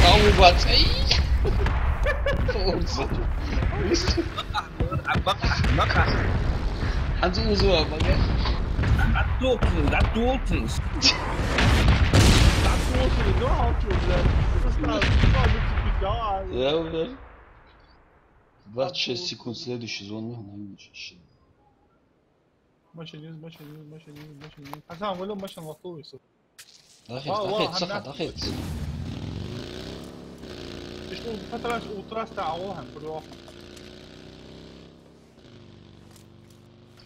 Ау, бац, ай! Форза. Бака, бака. Хьанз узу, бака. Отдохни, отдохни. Отдохни, ну, а чё, блядь? Это страшно, ну, типа, давай. Я, блядь. Двадцать шесть секунд, следующий звонок, наверное, ещё. Машина, машина, машина, машина. Хасан, валу машина лохту, если. Дахец, ва, ва, дахец, саха, ханна дахец. Ишта у патрас, у трасса, а валу хьан, курва.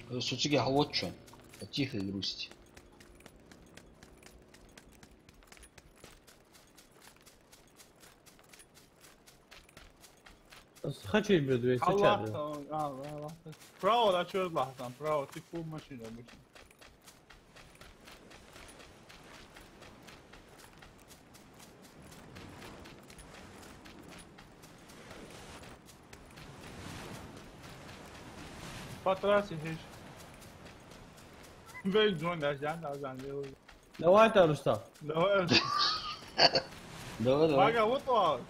Э, суциги хьавоччун. По тихой грусти. Хачи бедвей, сача бедвей. Аллах, а, а, Аллах. Право, да, чё Аллах там, право, ты фу машина обычно. По трассе хеш. Вей, Джон, да, да, да, да, да. Давай, Тарустам. Давай. Давай, давай. Мага, вот он.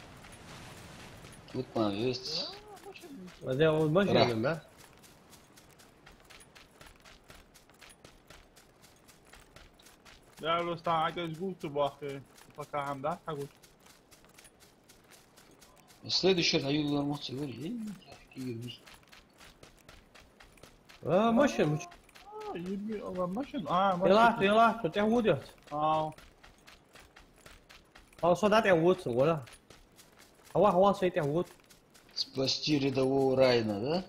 Вот он есть. А, машина. А где он, машина, да? Да, Рустам, а как гуфту бахи? Пока хӀама дац хьагуча. Следующий район лар мотт ца вари. Эй, кигир бус. А, машин, машин. А, юби, а, машин. А, машин. Ела, ела, тӀехьа вуд яц. А. А, со да тӀехьа вуд, со, вала. Хьава, хьава, со тӀехьа вуд. Спасти рядового Райана, да?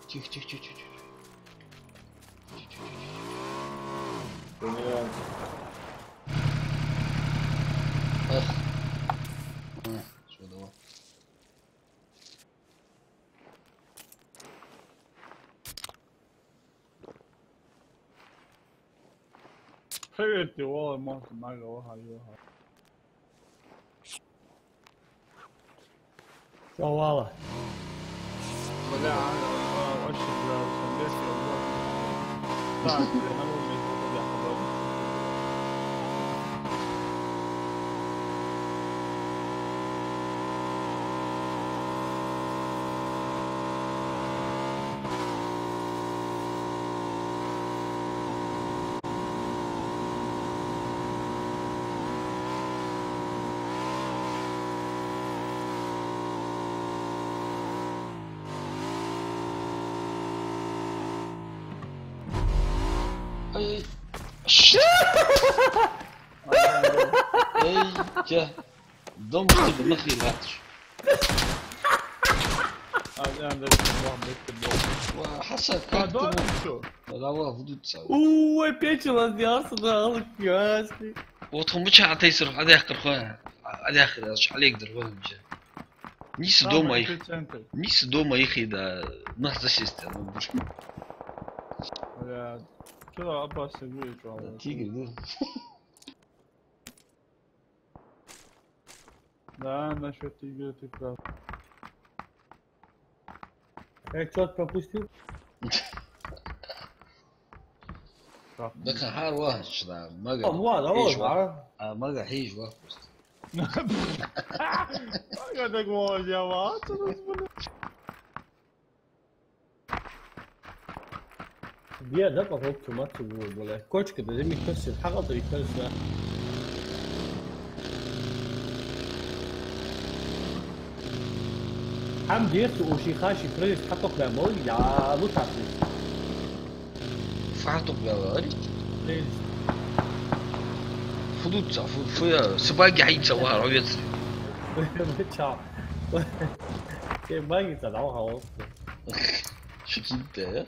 Тихо, тихо, тихо, тихо, тихо. Тихо, тихо, тихо. Блядь. Эх. А, всё, давай. Привет, ты, Вова, может, Мага, Ваха, Юха. Чё, Вала? Бля, а, а, вообще, бля, вообще, без, бля. Так, бля, на уровне, бля, бля. Ай, ай. Ш-, эй, тя. Дом тебе нахуй латыш. А, да, да, да, да, да, да. Ва, Хасан, а, как ты да, мог? Ты чё? Да, Вова, вдуть сам. Ой, печь у нас делся, да, ясно. Вот он быча атайсыр, адяхкар хо. Адяхкар, я ж Олег дыр, вот он же. Нийса дома их. Нийса дома их и да, нас засесть, ну, бушку. Бля, чё за опасный будет, чё? Да, тигр, да. Да, насчёт тигра ты прав. Я чё-то пропустил? Так. Да, хар вахаш, да, Мага. А, вот, а вот, хьежа ва. А, Мага хьежа ва просто. Я так вот, я ва, а что тут, блин? Бе, да, по факту, ма ца гур, бля. Кочка, да, земи косит, хьакъал да, и косит, да. Хьам дерт, уши хаши, прелесть, хьаток, да, мол, я, ну, так. Фартук, да, говорит? Прелесть. Фу дут ца, фу, фу, я, собаки хьайца, ва, овец. Чао. Собаки ца, да, ва, ва. Шикинта, я?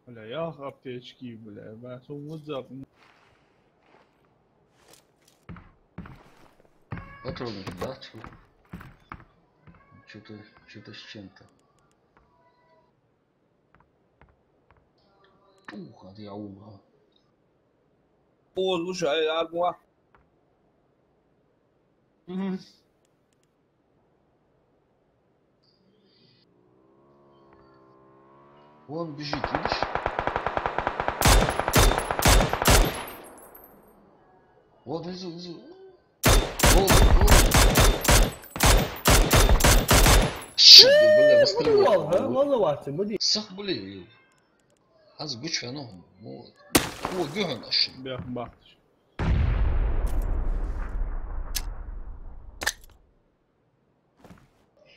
Бля, ях аптечки, бля, бля, со вузап. Патроны, да, чё? Чё-то, чё-то с чем-то. Ух, а ты ауга. О, слушай, а, а, а. Мгм. Вон бежит, видишь? Вот внизу, внизу. Гол, гол. Ши, бля, выстрелил. Валла, а? Валла, валла, муди. Сах, бля. Аз гучвану. О, гухан ашин. Бях бахташ.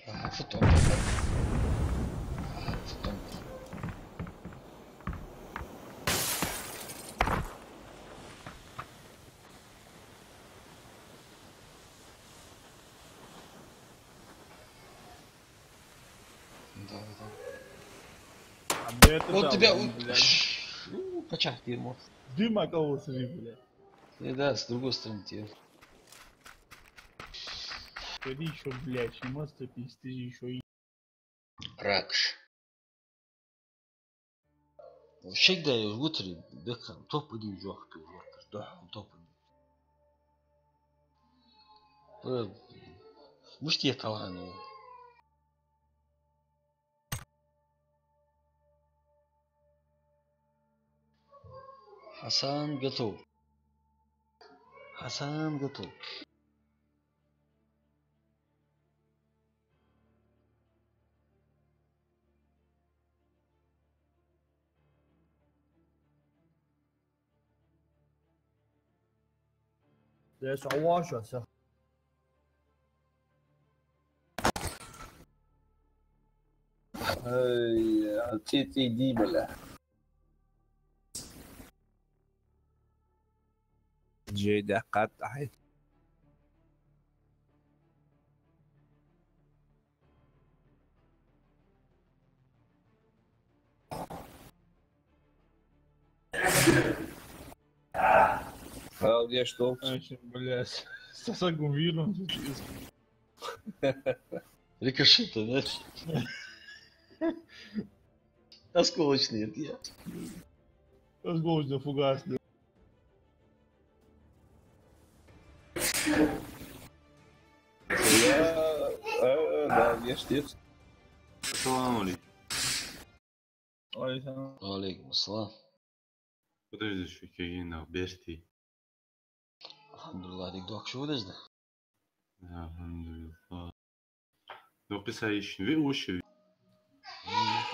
Ага, футон. Ага, футон. Да, да. Бета. Вот тебя, блядь. У, пачах дерьмо. Дыма кого сри, блядь. Э, да, с другой стороны тебе. Ходи ещё, блядь, и мастер пиздишь ещё и Ракш. Шегда вутри бекхан, топ один жохту, жохту, да, топ один. Э, муштия талану. Хасан готов. Хасан готов. Дес а ваша са. Эй, ци-ци ди, бля. Жей даккхат ахьи. Хал, где что? Ай, ща, бля, с-, с-, с-, с-, Рикошеты, знаешь? Осколочные, я. Осколочно-фугасные. Я, э, да, я штиц. Салам алейкум. Алейкум салам. Подожди, шо кегина берти. Алхамдулиллах, дик дохк шу дезна. Алхамдулиллах. Дохк са иш ви уши.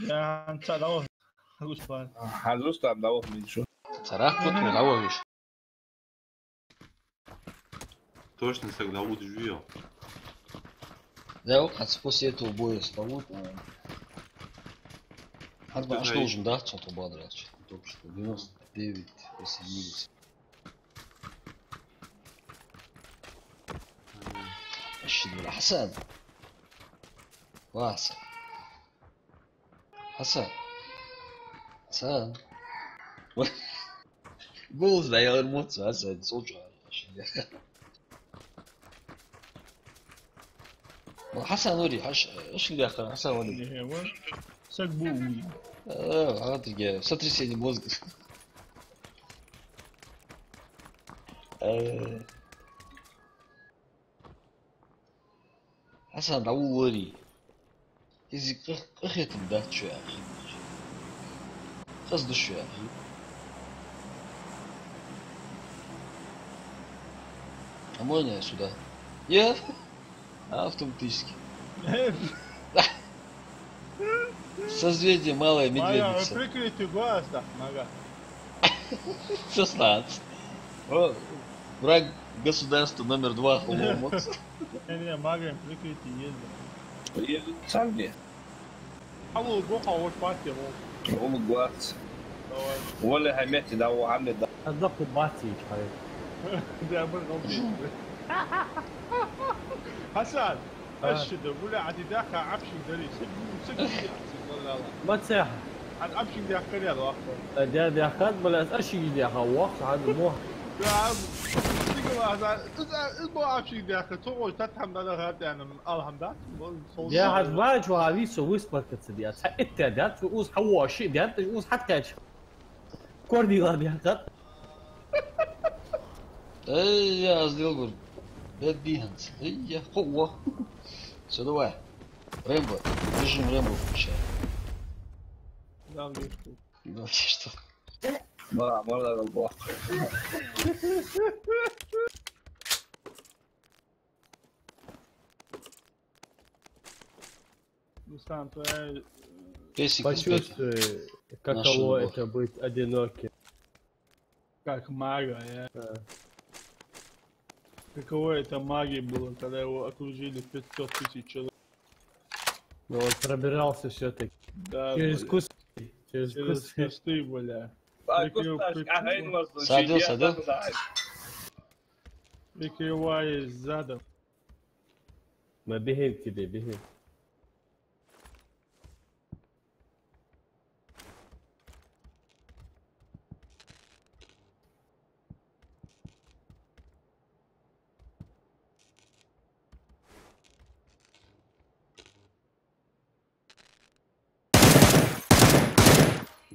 Я, ца дав. Руслан. Хазустан дав мин шу. Царах кут ме дав виш. Точно саг дав удж вио. Да, вот, после этого боя с Павлом, э, Арба аш должен, да, цо то бадралч. Только что девяносто девять восемьдесят. Аш дура, Хасан. Васа. Хасан. Хасан. Голос да, я эмоция, Хасан, слушай. Хасан, вари, Хас-, Хасан, вари. Не, вон. Саг бу уй. Э, а ты где? Сотрясение мозга. Э. Хасан, да, вари. Из къа-, къахетам дац шо яхаш. Хаза да шо яхаш. А можно я сюда? Я? Автоматически. Созвездие Малая Медведица. Мага, прикрытие глаз, да, мага. Шестнадцать. О, враг государства номер два, по-моему. Не, не, мага, прикрытие есть, да. Сам где? Алло, Гоха, вот пати, вот. Омуг вац. Давай. Вале хӀай метте да, ву хӀама да. Аз даккху бацийча хьай. Да, бан гӀалти. Хасан, а. Аш да, гуля, а ти даха Ӏапшин дари, саг, саг, саг, валлала. Ма цех. Ад Ӏапшин дахкар яр вахта. А, да, дахкар, бала, аш и даха вахта, ад мо. Да, сигала, да, из, из бо Ӏапшин дахкар, то ой, тат хӀама да, да, да, да, алхамда. Я хьаз вач ва висо виспаркаца диа. Ца итта диа, цу уз хьавоши диа, уз хьаткач. Кордила диа кат. Эй, я аз дилгур. Бед биханц. Эй, я хо. Всё, давай. Рэмбо. Режим Рэмбо включай. Да, мне что? Да, ты что? Ма, ма, да, да, бо. Руслан, твоя, э, Песик Почувствуй, каково это быть одиноким. Как мага, я. Да. Каково это маге было, когда его окружили пятьсот тысяч человек. Но он пробирался всё-таки. Да, через кусты, через кусты, бля. Прикрыл, прикрыл. Садил, садил. Прикрываясь задом. Мы бегаем к тебе, бегаем.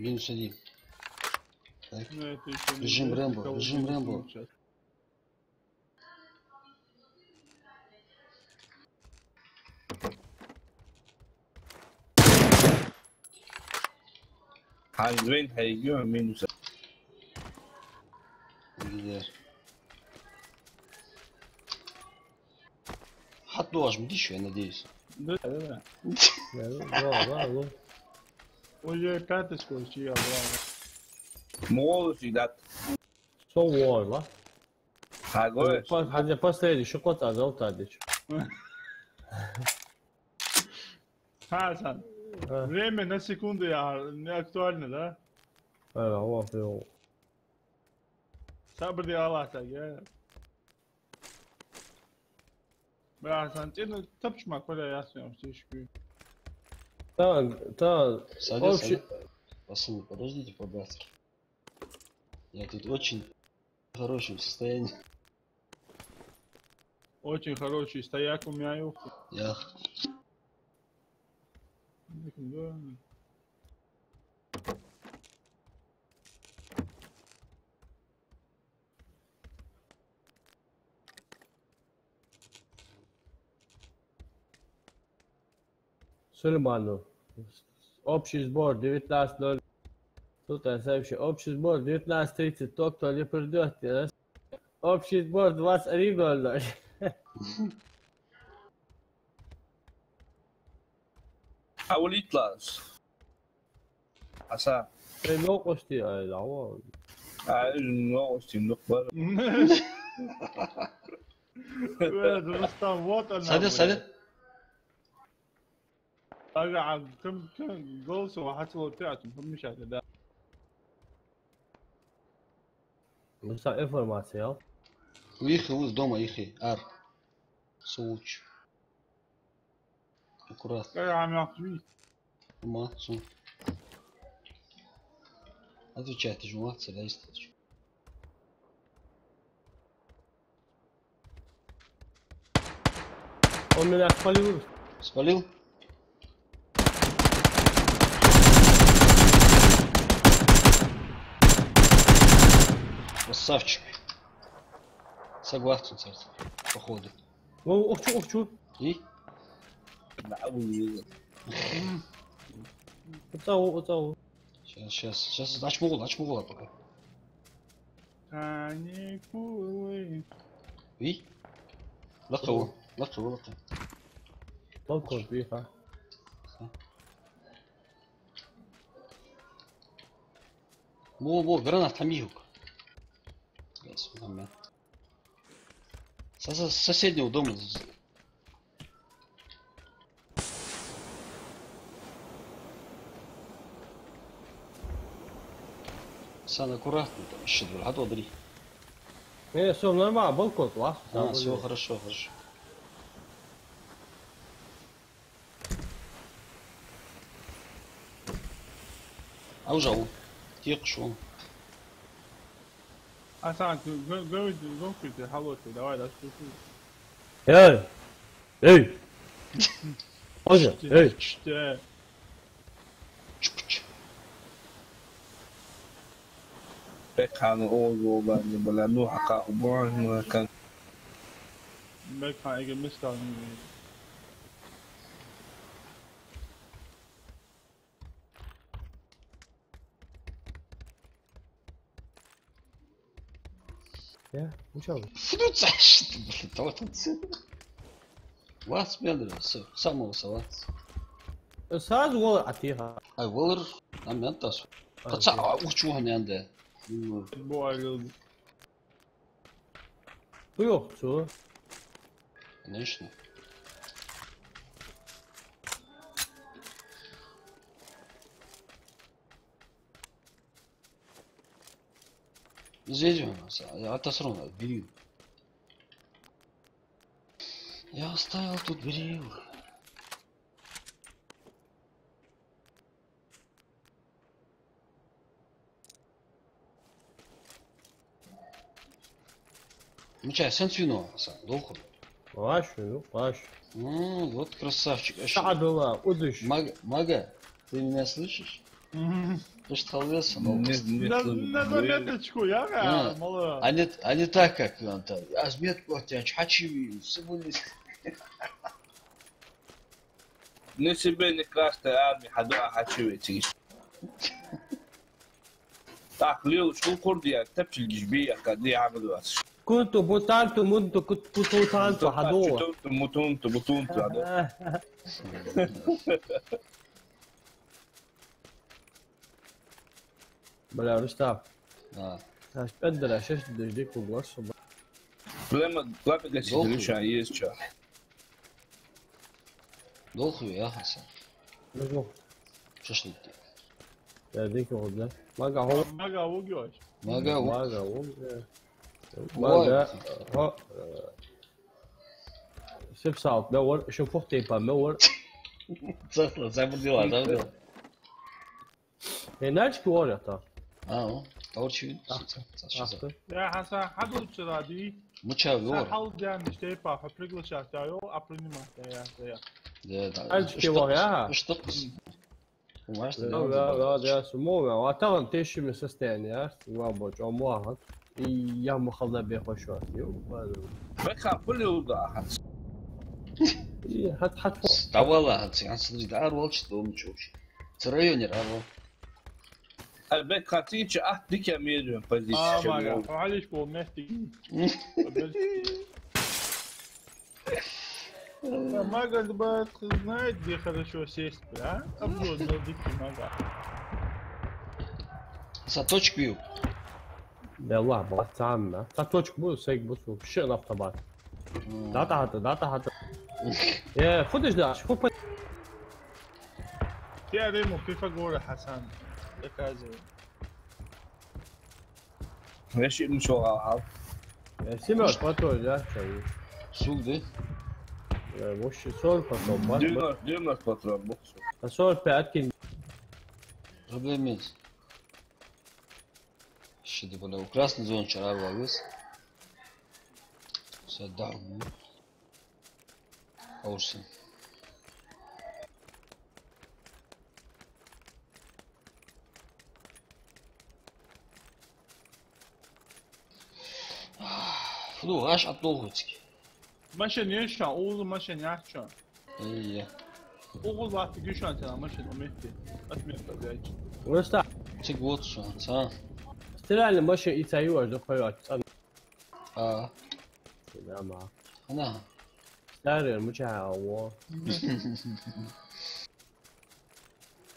Минус один. Так. Ну, это ещё не Режим жесть, Рэмбо, никого режим не Рэмбо. Слышат. Хьан вейн хьайгу минус. Лидер. Хьатта доагӀаш ма дий шо, я надеюсь. Да, да, да. Да, да, да, да. Уже пятый скоро, чё я, да. Молодцы, да. Со вор, ва? Хьа гой? По-, хьа де последний, ши кхоц а золта дича. Хасан, а, время на секунду я не актуально, да? А, вот, вот. Сабр де Аллах так, я. Бля, Хасан, ты, ну, топчи ма, куда я с ним, ты ещё. Так, так, садись, общий садись. Пацаны, подождите, по-братски. Я тут очень в хорошем состоянии. Очень хороший стояк у меня, ёпта. Я. Да. Сулейману. Общий сбор девятнадцать ноль. Тут сообщи. Общий сбор девятнадцать тридцать. Тот, кто не придёт, э, общий сбор двадцать один ноль ноль. Хьавалийта лаьца. Хьасан. Эй, новкъостий, ай, дӀавала. Ай, новкъостий, нукъ бар. Э, Рустам, вот она, садись, бля. Садись. Ага, а кем, кем голосом, а хотел вот ты, а ты помнишь это, да? Ну, вся информация, а? Ихи, из дома ихи, ар. Случай. Аккуратно. Э, а мягкий. Молодцу. Отвечайте же, молодцы, да, есть. Он меня спалил. Спалил? Красавчик. Согласен, сердце. Походу. О, ох, чё, ох, чё? И? Да, у, у. Оцау, оцау. Сейчас, сейчас, сейчас. Ач мугул, ач мугул пока. Каникулы. И? Лакха, лакха, лакха. Балкон, и, ха. Во, во, гранат, там юг. Yes, нормально. Со, со соседнего дома. Сан, аккуратно, там ещё два, а то три. Э, всё нормально, балкон, класс. А, всё хорошо, хорошо. А уже он. Тихо шел. А сам, г-, г-, г-, г-, г-, давай, да, слушай. Эй! Эй! Оза, эй! Чпч. Бекхан оз оба не была, ну, хака убан, ну, кан. Бекхан иге мискал. Я, учал. Фу, ну, цаш, блин, то тут всё. Вас, блин, с-, самого салат. Сразу гол атиха. Ай, волар, а мен тас. А, Таца, окей. А, учу ханянда. Ну. Бо, ай, гол. Хуёв, всё. Конечно. Здесь у нас, а, а то всё равно, бери. Я оставил тут бери. Ну чё, сенсвино, Сан, дохур. Ваш, ну, ваш. М, вот красавчик, ещё. Саадула, удыш. Маг-, Мага, ты меня слышишь? Мгм. Иштта хила веза со, ну. Не, не, на, не, на заметочку, я, а, мало. А не, а не так, как он там. Аз метку оттянча, хьачувий, сабули. Не себе, не каждой армии хьадоагӀа хьачувий цига. Так, лелаш, хӀул кхурдияр, тапчилгаш бий, яхка, дий, хьамад вац. Кунту, бутанту, мунту, кут-, кутутанту, хьадоагӀа. Чутунту, мутунту, бутунту, хьадоагӀа. Бля, Рустам. А. Аш пендель, а шеш деш дик углас, бля. Проблема, ладно, гасить решаю, есть чё. Долхуй, я, Хасан. Ну, шашлык. Я дик угла. Мага хо. Мага угла. Мага уг. Мага угла. Ой. Мага. Хо. Сепсалт, мевар, шо фух тейпа, мевар. Цахла, забудила, забудила. Э, начки вор это. А, о, таурчи. Ахты. Ахты. Я, Хасан, хьадувцар, ди. Муча вор. Хьал дян, тейпа, приглашать, я, а принимать, я, я, я. Да, да. Начки вор, я. Штык. Понимаешь, да, да, да, да, с умом, а тахан тешими состояние, а, ва бо, чё, муахат. И я махалда бе хошо. Ё, базар. Бекхан пулюда ахат. И хат, хат. Ставала хат, я смотри, да, арвал чё, дом чё вообще. Цу районе арвал. Альбек хатича, а, дикя медвен позиция. А, мага, хвалишь по месте. Мага, бат, знает, где хорошо сесть, да? Обзор на дикий мага. Са точка виу. Белла, бат, сам, да? Са точка бу, сек бу, су, ши лапта бат. М. Да, да, да, да, да. Э, футаж даш, фу по- Я ему Пифагора Хасан. Доказываю. Веши им шо гал. Э, Семён, патрон, да, чай. Суг, да? Э, вообще сорок патрон, бат, бат. Девяносто, девяносто патрон, боксу. А сорок пять кин. Проблем есть. Ши да, бля, у красной зоны чё, арвал вес. Всё, да, ну. Аурсен. Ну, аш атдолхуцки. Машин ешан, улу машин яхча. Эй, я. Улу латти гишан тела машин уметти. Отметка, блядь. Просто. Цик вот шо, ца. Стиральный машин и цаюваш, да, хойват, ца. А. Да, ма. Ана. Старый, муча, а, во.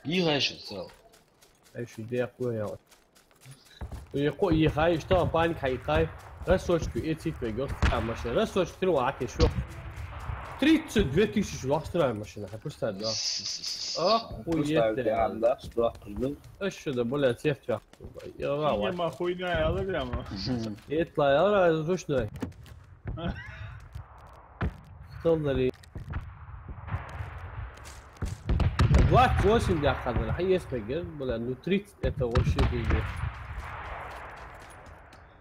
Йихай шо цел. Ай, шо дехуя. Йихо, йихай, что, паника, йихай. Рассрочку, эцит вегёс, там машина. Рассрочку, три ваки, шо. Тридцать две тысячи лохстроя машина, хай, представь, да. Охуеть, да, что? Эш шо да, бля, цефтя. Яра, синема хуйня, яла прямо. Этла, яра, слушай. Стол дари. Двадцать восемь дяхха дар, хьа ес мегар, бля, ну тридцать это вообще пиздец.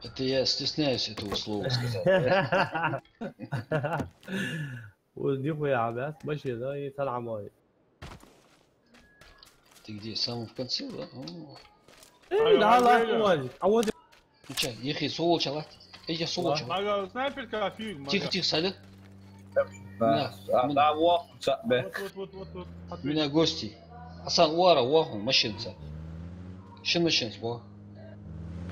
Это я стесняюсь этого слова сказать. Вот нихуя, да? Машина, и салам алейкум. Ты где? В самом конце, да? О. Э, да, ладно, ладно. А вот. Ну чё, ехи, со волча латт. Эй, я со волча. Мага, снайперка, фиг, мага. Тихо, тихо, садя. Да, да, да, во, ца, бе. Вот, вот, вот, вот, вот. Ответь. Меня гости. Асан, уара, уаху, машинца. Шин машинца, во.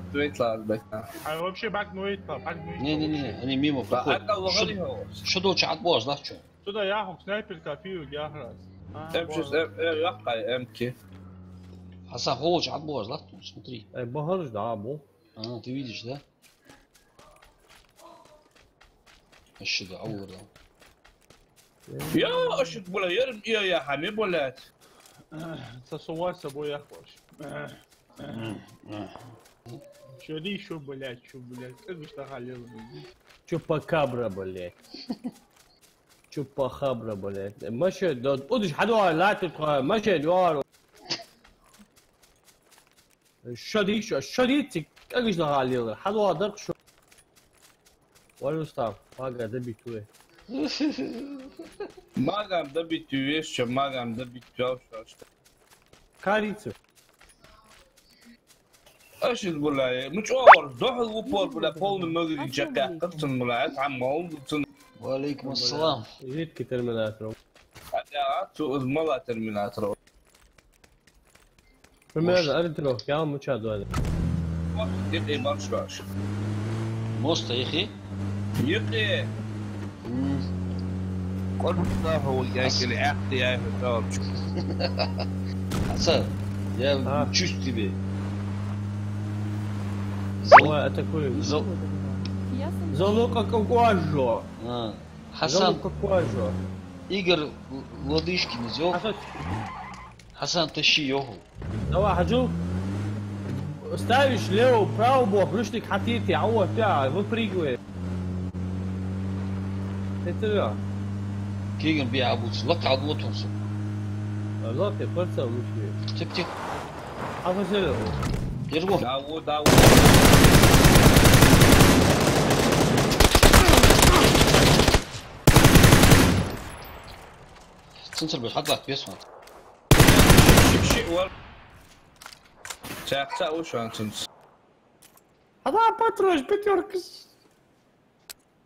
Ответь, ладно, бе. А вообще бак, ну, это, бак, ну, не, не, не, они мимо проходят. Шо, шо долча атбош, да, чё? Сюда я хок снайперка пиво яхрас. А, М шесть, М, э, лапкай, М К. Хасан, холодно, отбор, да? Смотри. Э, багаж, да, бу. А, ты видишь, да? Ещё да, аур, да. Э. Я, ошиб, бля, я, я, я, хами, блядь. Э, со сувар собой я хочу. Чё ты ещё, блядь, чё, блядь? Как бы что халил? Чупакабра, блядь. Чупахабра, блядь. Машин, да, удиш хадуа, латит, машин, юар. Шо дий, шо, шо дий, цик, как бы что халил? Хадуа, да, шо. Валюстав, мага добить уе. Магам добить уе, что магам добить уе, что, что. Корицу. Ашид, бля, ну чё, вар, дохал в упор, бля, полный магазин чакхяьккхар цун, бля, хӀама хул цун. Ва алейкум ассалам. Жидкий терминатор. ХьадаьгӀа цу из мала терминатор. Примерно ориентировка, я вам муча дуали. Юкъе марш баш. Моста юкъе? Юкъе. М. Къорбуш нахьа вай яхили, ахти яхи тавчу. Хьасан, я чувствую тебе. Давай, атакуем. Зал- Залока кокуажо. А, Хьасан. Залока кокуажо. Игорь Лодыжкин из йоах. Хьасан. Хьасан, тащи йоах. Давай, хьажал. Ставишь лево, право бок, ручник хьатирти, а вот, да, выпрыгивай. Это да. Киган би абуц, лак абу тунсу. Лак, я прицел лучше. Тихо, тихо. А вот это. Держу. Да, вот, да, вот. Цинцар беш, хьадлат бес ван. Ши, ши, вар. Цаьхца уж ван цинц. А да, патрон, пятёрка.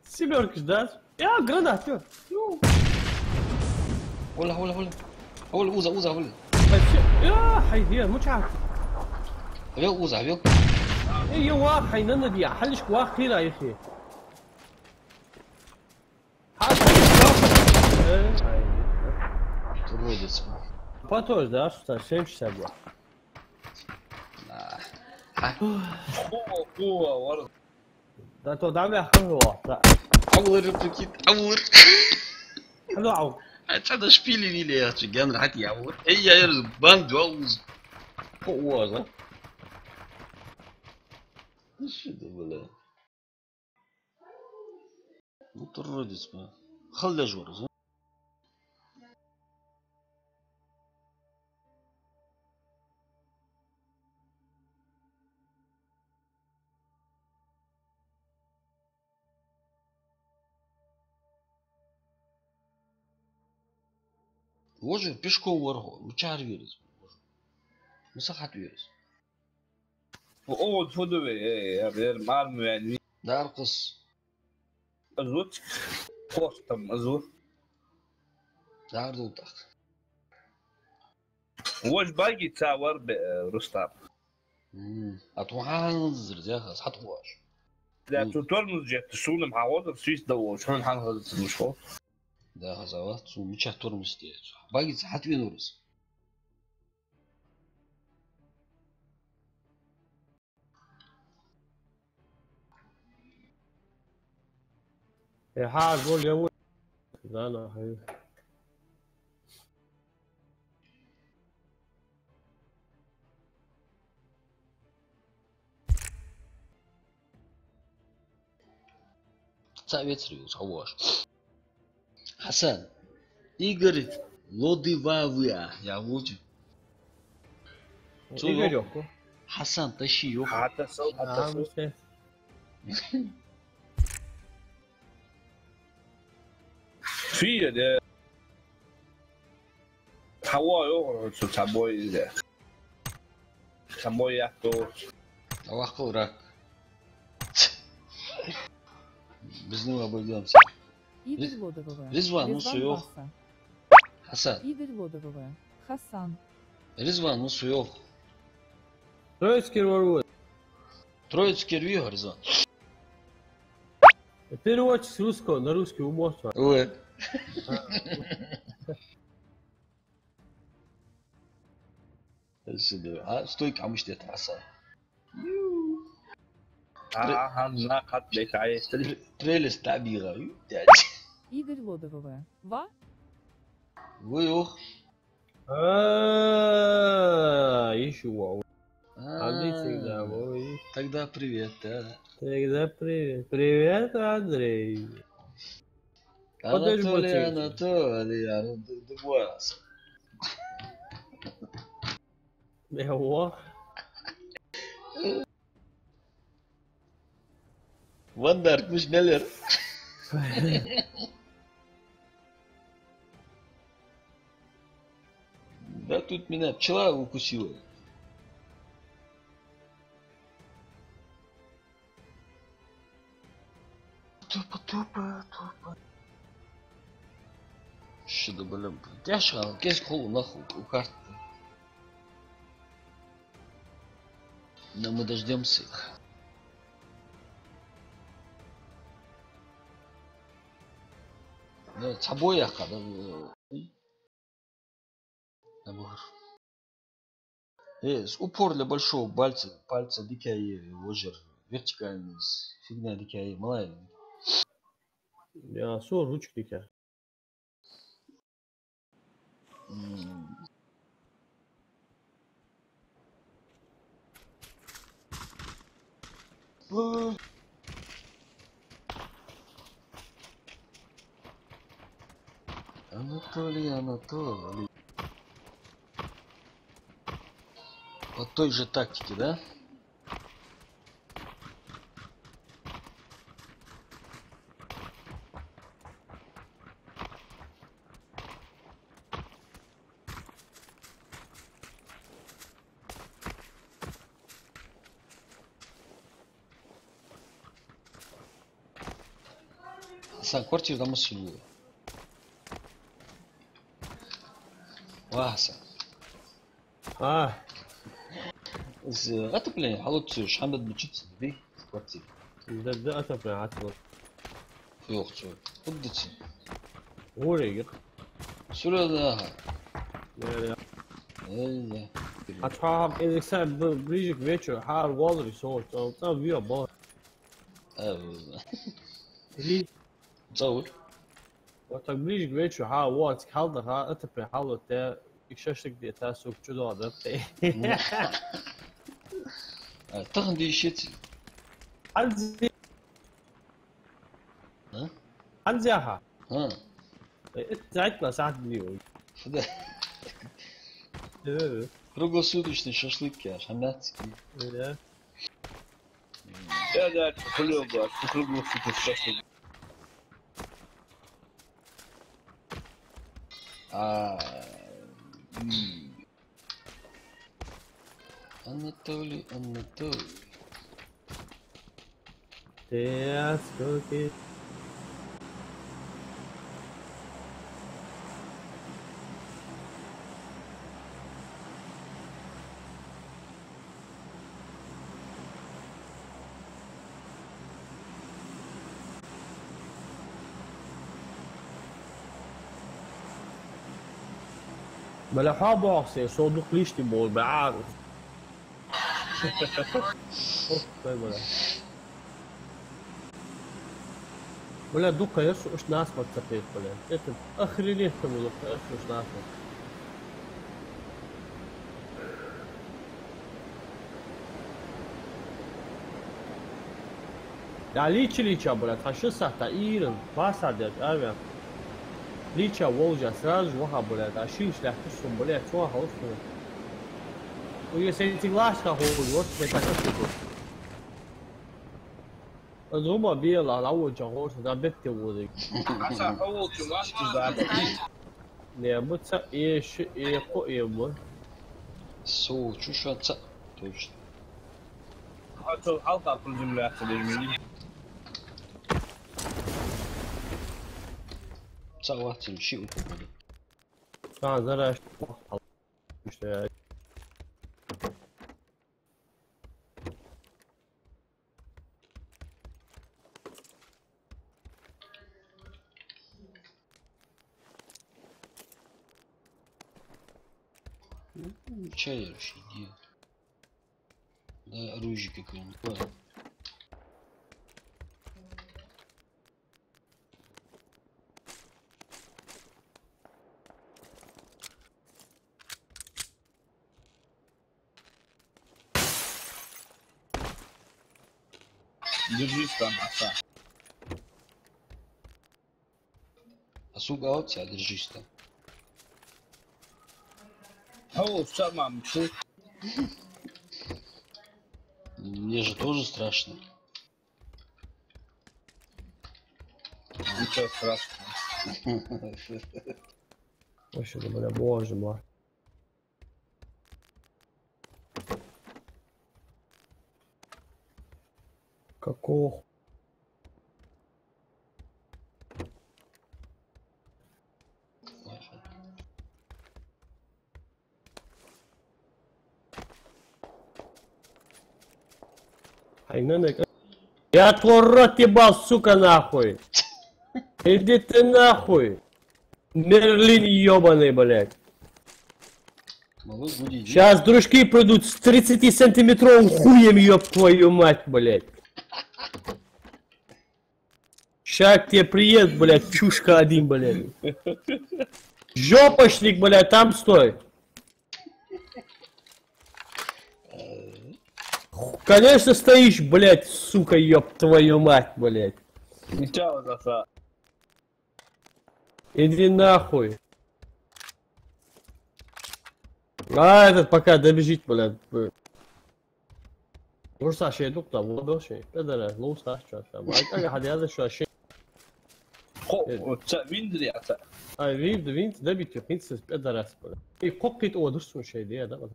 Семёрка, да? Я, гранат, я. Ну. Вала, вала, вала. Вала, уза, уза, вала. Вообще, я, хайди, мучат. Вел, уза, вел. Эй, я, вах, хай, надо, я, халишка, вах, хира, ихи. Трудится. Потом, да, что там, семь часов было. А. Ху, ху, вар. Да то дам я ху, да. Авлар, прикид, авлар. Алло, ау. А что да шпили вили, я что, генер хати, авлар. Эй, я, я, бан, два уз. Ху, уз, а? Ну что это было? Ну, трудится, ба. Халдеш вар из. Вожир пешком вар хьо, мичара вер из? Миса хьатӀавер из? О, о, фу да вай, э, я, я, марму вян ви. Даркъас. Из ва цига. Постам из ва. Дардултах. Вож баги ца вар бе, э, Рустам. М, а тхо хьаханзар, зяха, хьатхоаш. Да, м, цу тормоз жетта, сунам хьахозар, свист да вож, хьун хьан хаза ца луш хо. Да, хазава, цу мича тормоз те. Баги ца хьатвенур из. Э, хьа гол я ву. Да, на, хай. Ца вецар юлуш хьавоаш. Хьасан. Игорь Лодывавы, а, я вучу. Цу Игорь йоах. Йоах. Хьасан, таши йоах. Хьатасал, хьатасал. А, мусе. Фия, да. ХьавоагӀа йоах цу цхьа бой из. Цхьа бой яхту. Аллах кхалрак. Без него обойдёмся. Игорь Лодового. Ризван, ну, Ризван суёх. Баса. Хасан. Игорь Лодового. Хасан. Ризван, ну, суёх. Троицкий рвал. Троицкий рвал, Ризван. Переводчик с русского на русский умоцва. Ой. А, стойка, а муштет, Хасан. А, хьан нах хьатӀабехк, а, естали. Пре-, прелесть табига, ю, дядь. Игорь Лодового. Ва? Вы ух. А, ещё вау. А. Андрей всегда, вау. Тогда привет, да. Тогда привет. Привет, Андрей. Подожди, Анатолий, Анатолий, а, ну, д-, д-, вот. Йо. Вандарк, миш мелер. Да тут меня пчела укусила. Тупо, тупо, тупо. Ши да, блин, тӀехьашха кӀезига хул нах у карта. Но мы дождёмся их. Ну, цхьа бой яьккха, да? Набор. Э, с упор для большого пальца, пальца дика я, вожар, вертикальный, с фигня дика я, малая. Я, со ручка дика. М. Анатолий, Анатолий. По той же тактике, да? Хьасан, квартира да массане? Ва, Хьасан. А. Из отопление хьалуццуш, хьамад мучиться, ди, квартира. Да, да, отопление хьацлуц. Фу йоах цо? Куда ца? Уре, йоах. Сура да. Я, я. Эй, я. А чё, а, элекса б-, ближе к вечеру, хьар волри со, цо, цо вио бо. А, ви. Цо. Вот так ближе к вечеру, хьа, вот, хьалдаха, а, это прям хьалот, и шашлык где-то, сука, чудо, да, ты. А, тахан дийшиц. Анзи. А? Анзяха. А. Э, это зайт на сад дней. Да. Э. Круглосуточный шашлык, я, шамятский. Да. Я, да, круглосуточный шашлык. А, м. Анатолий, Анатолий. Ты сколько? Бля, хьо бохсе, со дукха лишний бо, бля. Ох, стой, бля. Бля, дукха я со уж насмак цапет, бля. Это охренеть, там дукха я со уж насмак. Я лича, лича, бля, тха ши сахьат тӀа иран, пасар деш, авиа. Лича волжа, сразу же ваха, бля, тха шиш лаьтташ сона, бля, цо хьалуш сона. Уж я сен циг лаьшка ховш, вот, сен так ошибку. Аз гӀума бела, лавоча гӀорса, да бетте водыг. Аса хаволчу вашту да. Не, мы ца эши, э, кхо э мы. Со чу ша ца, точно. А то хьалха приземляться дермили. Ца вахтим ши упаду. Ца зараш. Что я. Ну, чай вообще нет. Да, оружие какое-нибудь. Ладно. Держись там, Аса. А сука, вот тебя, держись там. О, сама, мчу. Мне же тоже страшно. Ничего страшного. Вообще, да, бля, боже мой. Какого ху-, Я твой рот ебал, сука, нахуй. Иди ты нахуй. Мерлин ёбаный, блядь. Малыш, будь иди. Сейчас дружки придут с тридцатисантиметровым хуем, ёб твою мать, блядь. Ща к тебе приедут, блядь, чушка один, блядь. Жопошник, блядь, там стой. Конечно, стоишь, блядь, сука, ёб твою мать, блядь. Ничего, Саша. Иди нахуй. А этот пока добежит, блядь. Луш са шей дукха, во бел шей. Педарас, луш са шо са. Ай, ага, хадя за шо шей. Хо, Э. Ца виндри аца. Ай, винд, винд, добить, хинц, педарас, бля. И коккит о дурсун шей, де, да, бля.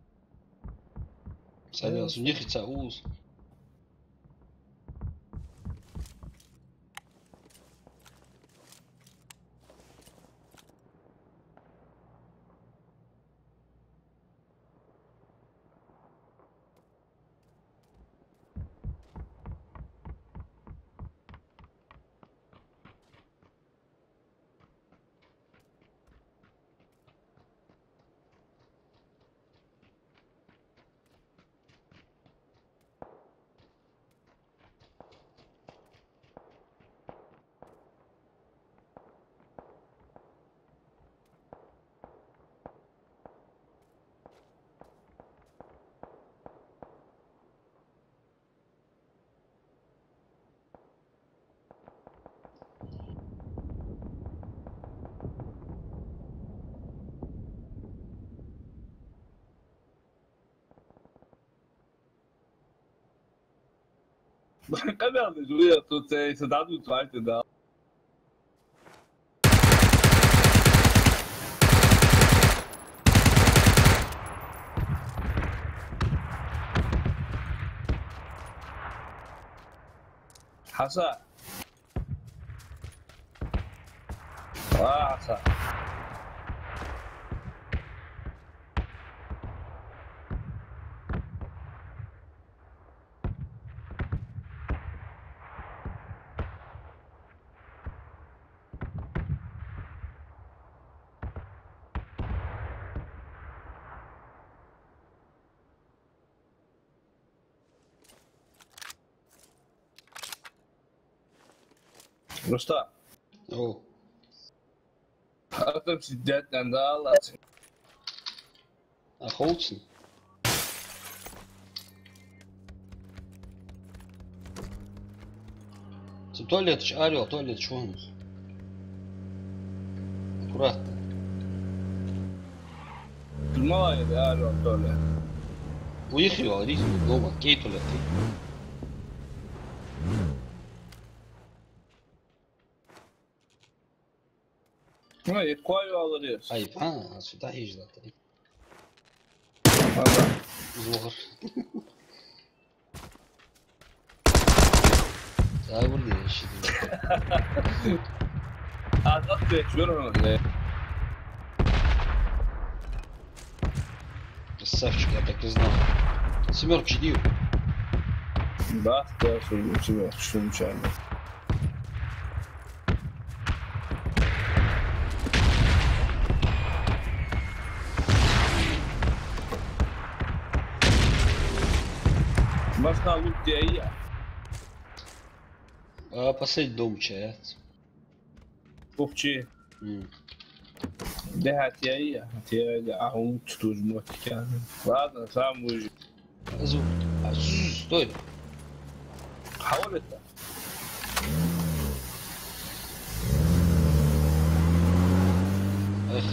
Садя, су нехи ца уз. Къамаьл деш вай, ту цӀей са дӀадувц вай те да. Хьасан. Ва, Хьасан. Рустам. О. Адам сидят нандалас. А холцин. Цу туалет чу, орел, туалет чу вон. Аккуратно. Мала я, орел, туалет. Уйхи вал, ризм дома, кей туалет. Ну, и кой валарес. Ай, па, сюда езжай, да. Ага. Зугар. Забыл я, ещё. А, как ты, чё, ну, бля? Красавчик, я так и знал. Семёрка, иди. Да, да, семёрка, случайно. Машина лут я. А, последний дом чаят. Пупчи. М. Да, хӀаьта я, хӀаьта я, а хӀун туж мотт кян. Ладно, сам выжи. Азу, азу, стой. Хьавар это? Эх.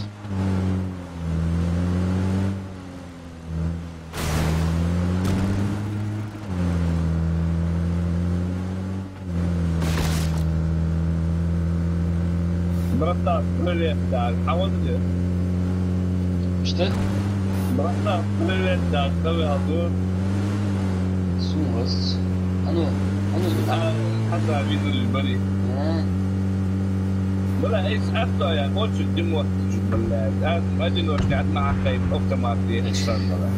Братан, привет, да. А вот где? Что? Братан, привет, да. Что вы, Азур? Сумас. А ну, а ну, а, хата видели, бери. А. Бля, эс авто я, очень Дима, блядь. А, в одиночке, одна хай, автомат, я, сан, бля.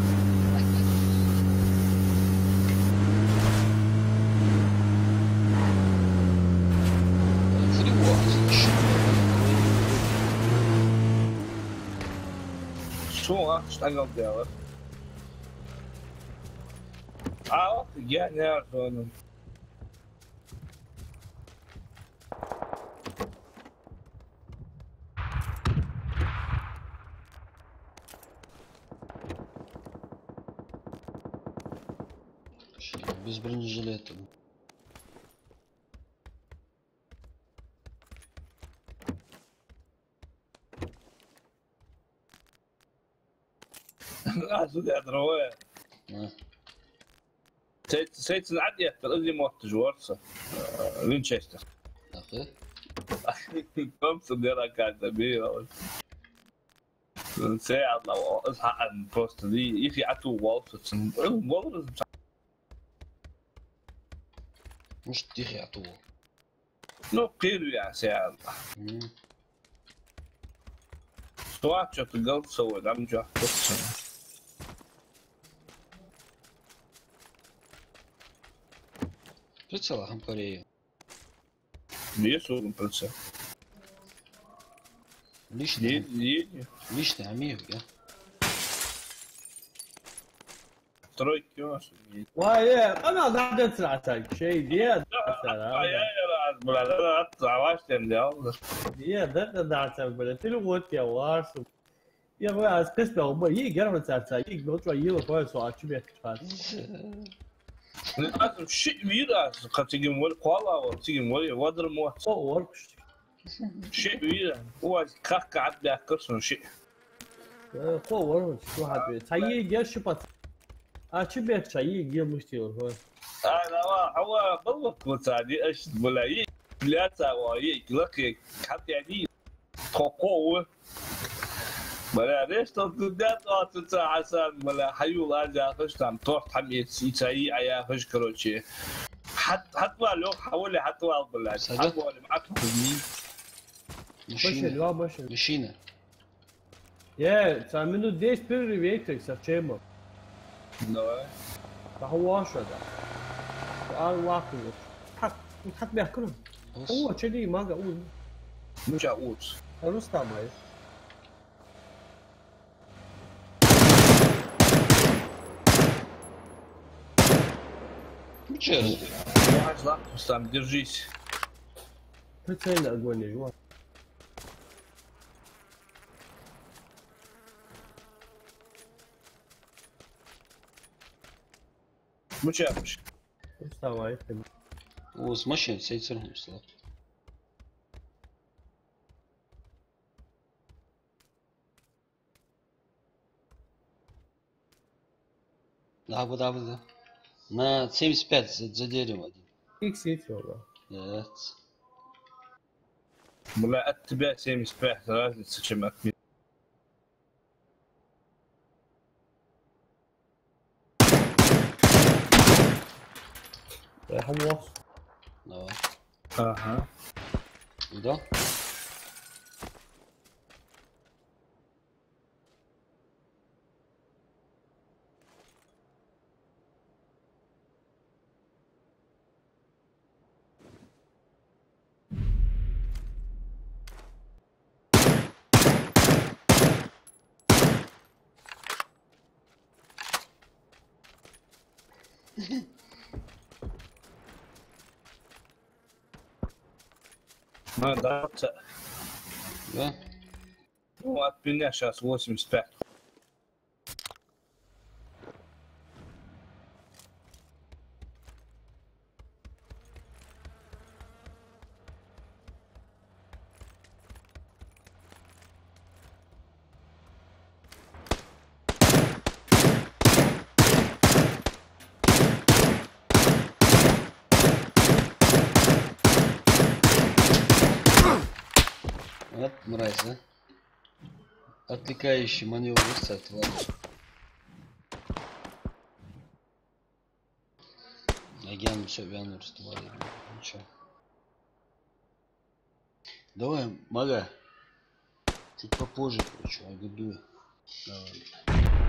Сона ахча дӀагалдаьлар. Ӏа вахта гене яр зона. Без бронежилета. А, сюда, другое. А. Сай-, сайцан Ӏадъяттар, из мотташ вар са. Э, Винчестер. Ахы? Томпсон дера када, бий, валлахӀи. Сай Ӏадла, из хьаан просто, ди, ихи Ӏату вал са цун. Э, валлахӀи, Мишта тихо я ту? Ну, кхийра я сяла. Мгм. Ситуация-то голосовой, там чё? Прицел, а, хам Корея. Есть он прицел? Личный. Е-, е-, личный, а, мир, да? Тройки у нас есть. Ва, е, къамаьл дӀа а дац Ӏа царга, шоай, де, да, да, да, да. Ай, ай, раз, бля, да, да, да, ваш тем дел. Е, да, да, да, царга, бля, телефон те варсу. Е, вай, аз кхесбе, ва, е, герман цар, цар, е, ну, чё, е, ва, кой, со, а чё, бе, фас. Ну, аз ши вира, кхы цигим вар, кхола вар, цигим вар, вадар мо. О, вар, кушти. Ши вира. У вас как кад бяхкар сона ши. Э, хо, вар, шу хьат ве. Ца е гер ши пац. А чё бяхк ца е гер муштил, хо. А, на ва, а ва, балвак ва ца ди, аш, бля, е, бля, ца ва, е, лак, е, хьат я ди. Хо, хо, ва. Бля, рештал гудят, а, ца, ца, Хасан, бля, хьаюл, а, яхаш, там, торт, хьам, е, ца, е, а, яхаш, короче. Хьат, хьат вал, лёг, хьавали, хьат вал, бля. Сага? Хьат вал, ма, хьат вал. Машина. Машина, два машина. Машина. Е, ца минут десять перерыв, ей, так, со чем? Давай. Та хаваш, да. А, лаху. Хат, хат бяхкун. Ус. О, чё ди, мага, у. Ну, чё, ус. Рустам, ай. Ну, чё? Давай, Рустам, держись. Прицельный огонь, не жму. Мучапыш. Вставай. О, с машины сей церхнул, слаб. Да, да, да, да. На семьдесят пять за, за деревом один. Икс икс, да. Нет. Бля, от тебя семьдесят пять разница, чем от меня. Давай. Ага. Иду. А, да, ца. Да? Ну, от меня щас восемьдесят пять. Вот мразь, а. Отвлекающий манёвр, кстати, ладно. Агент всё вернул, что ли? Ну чё? Давай, мага. Чуть попозже, короче, ай гуду. Давай.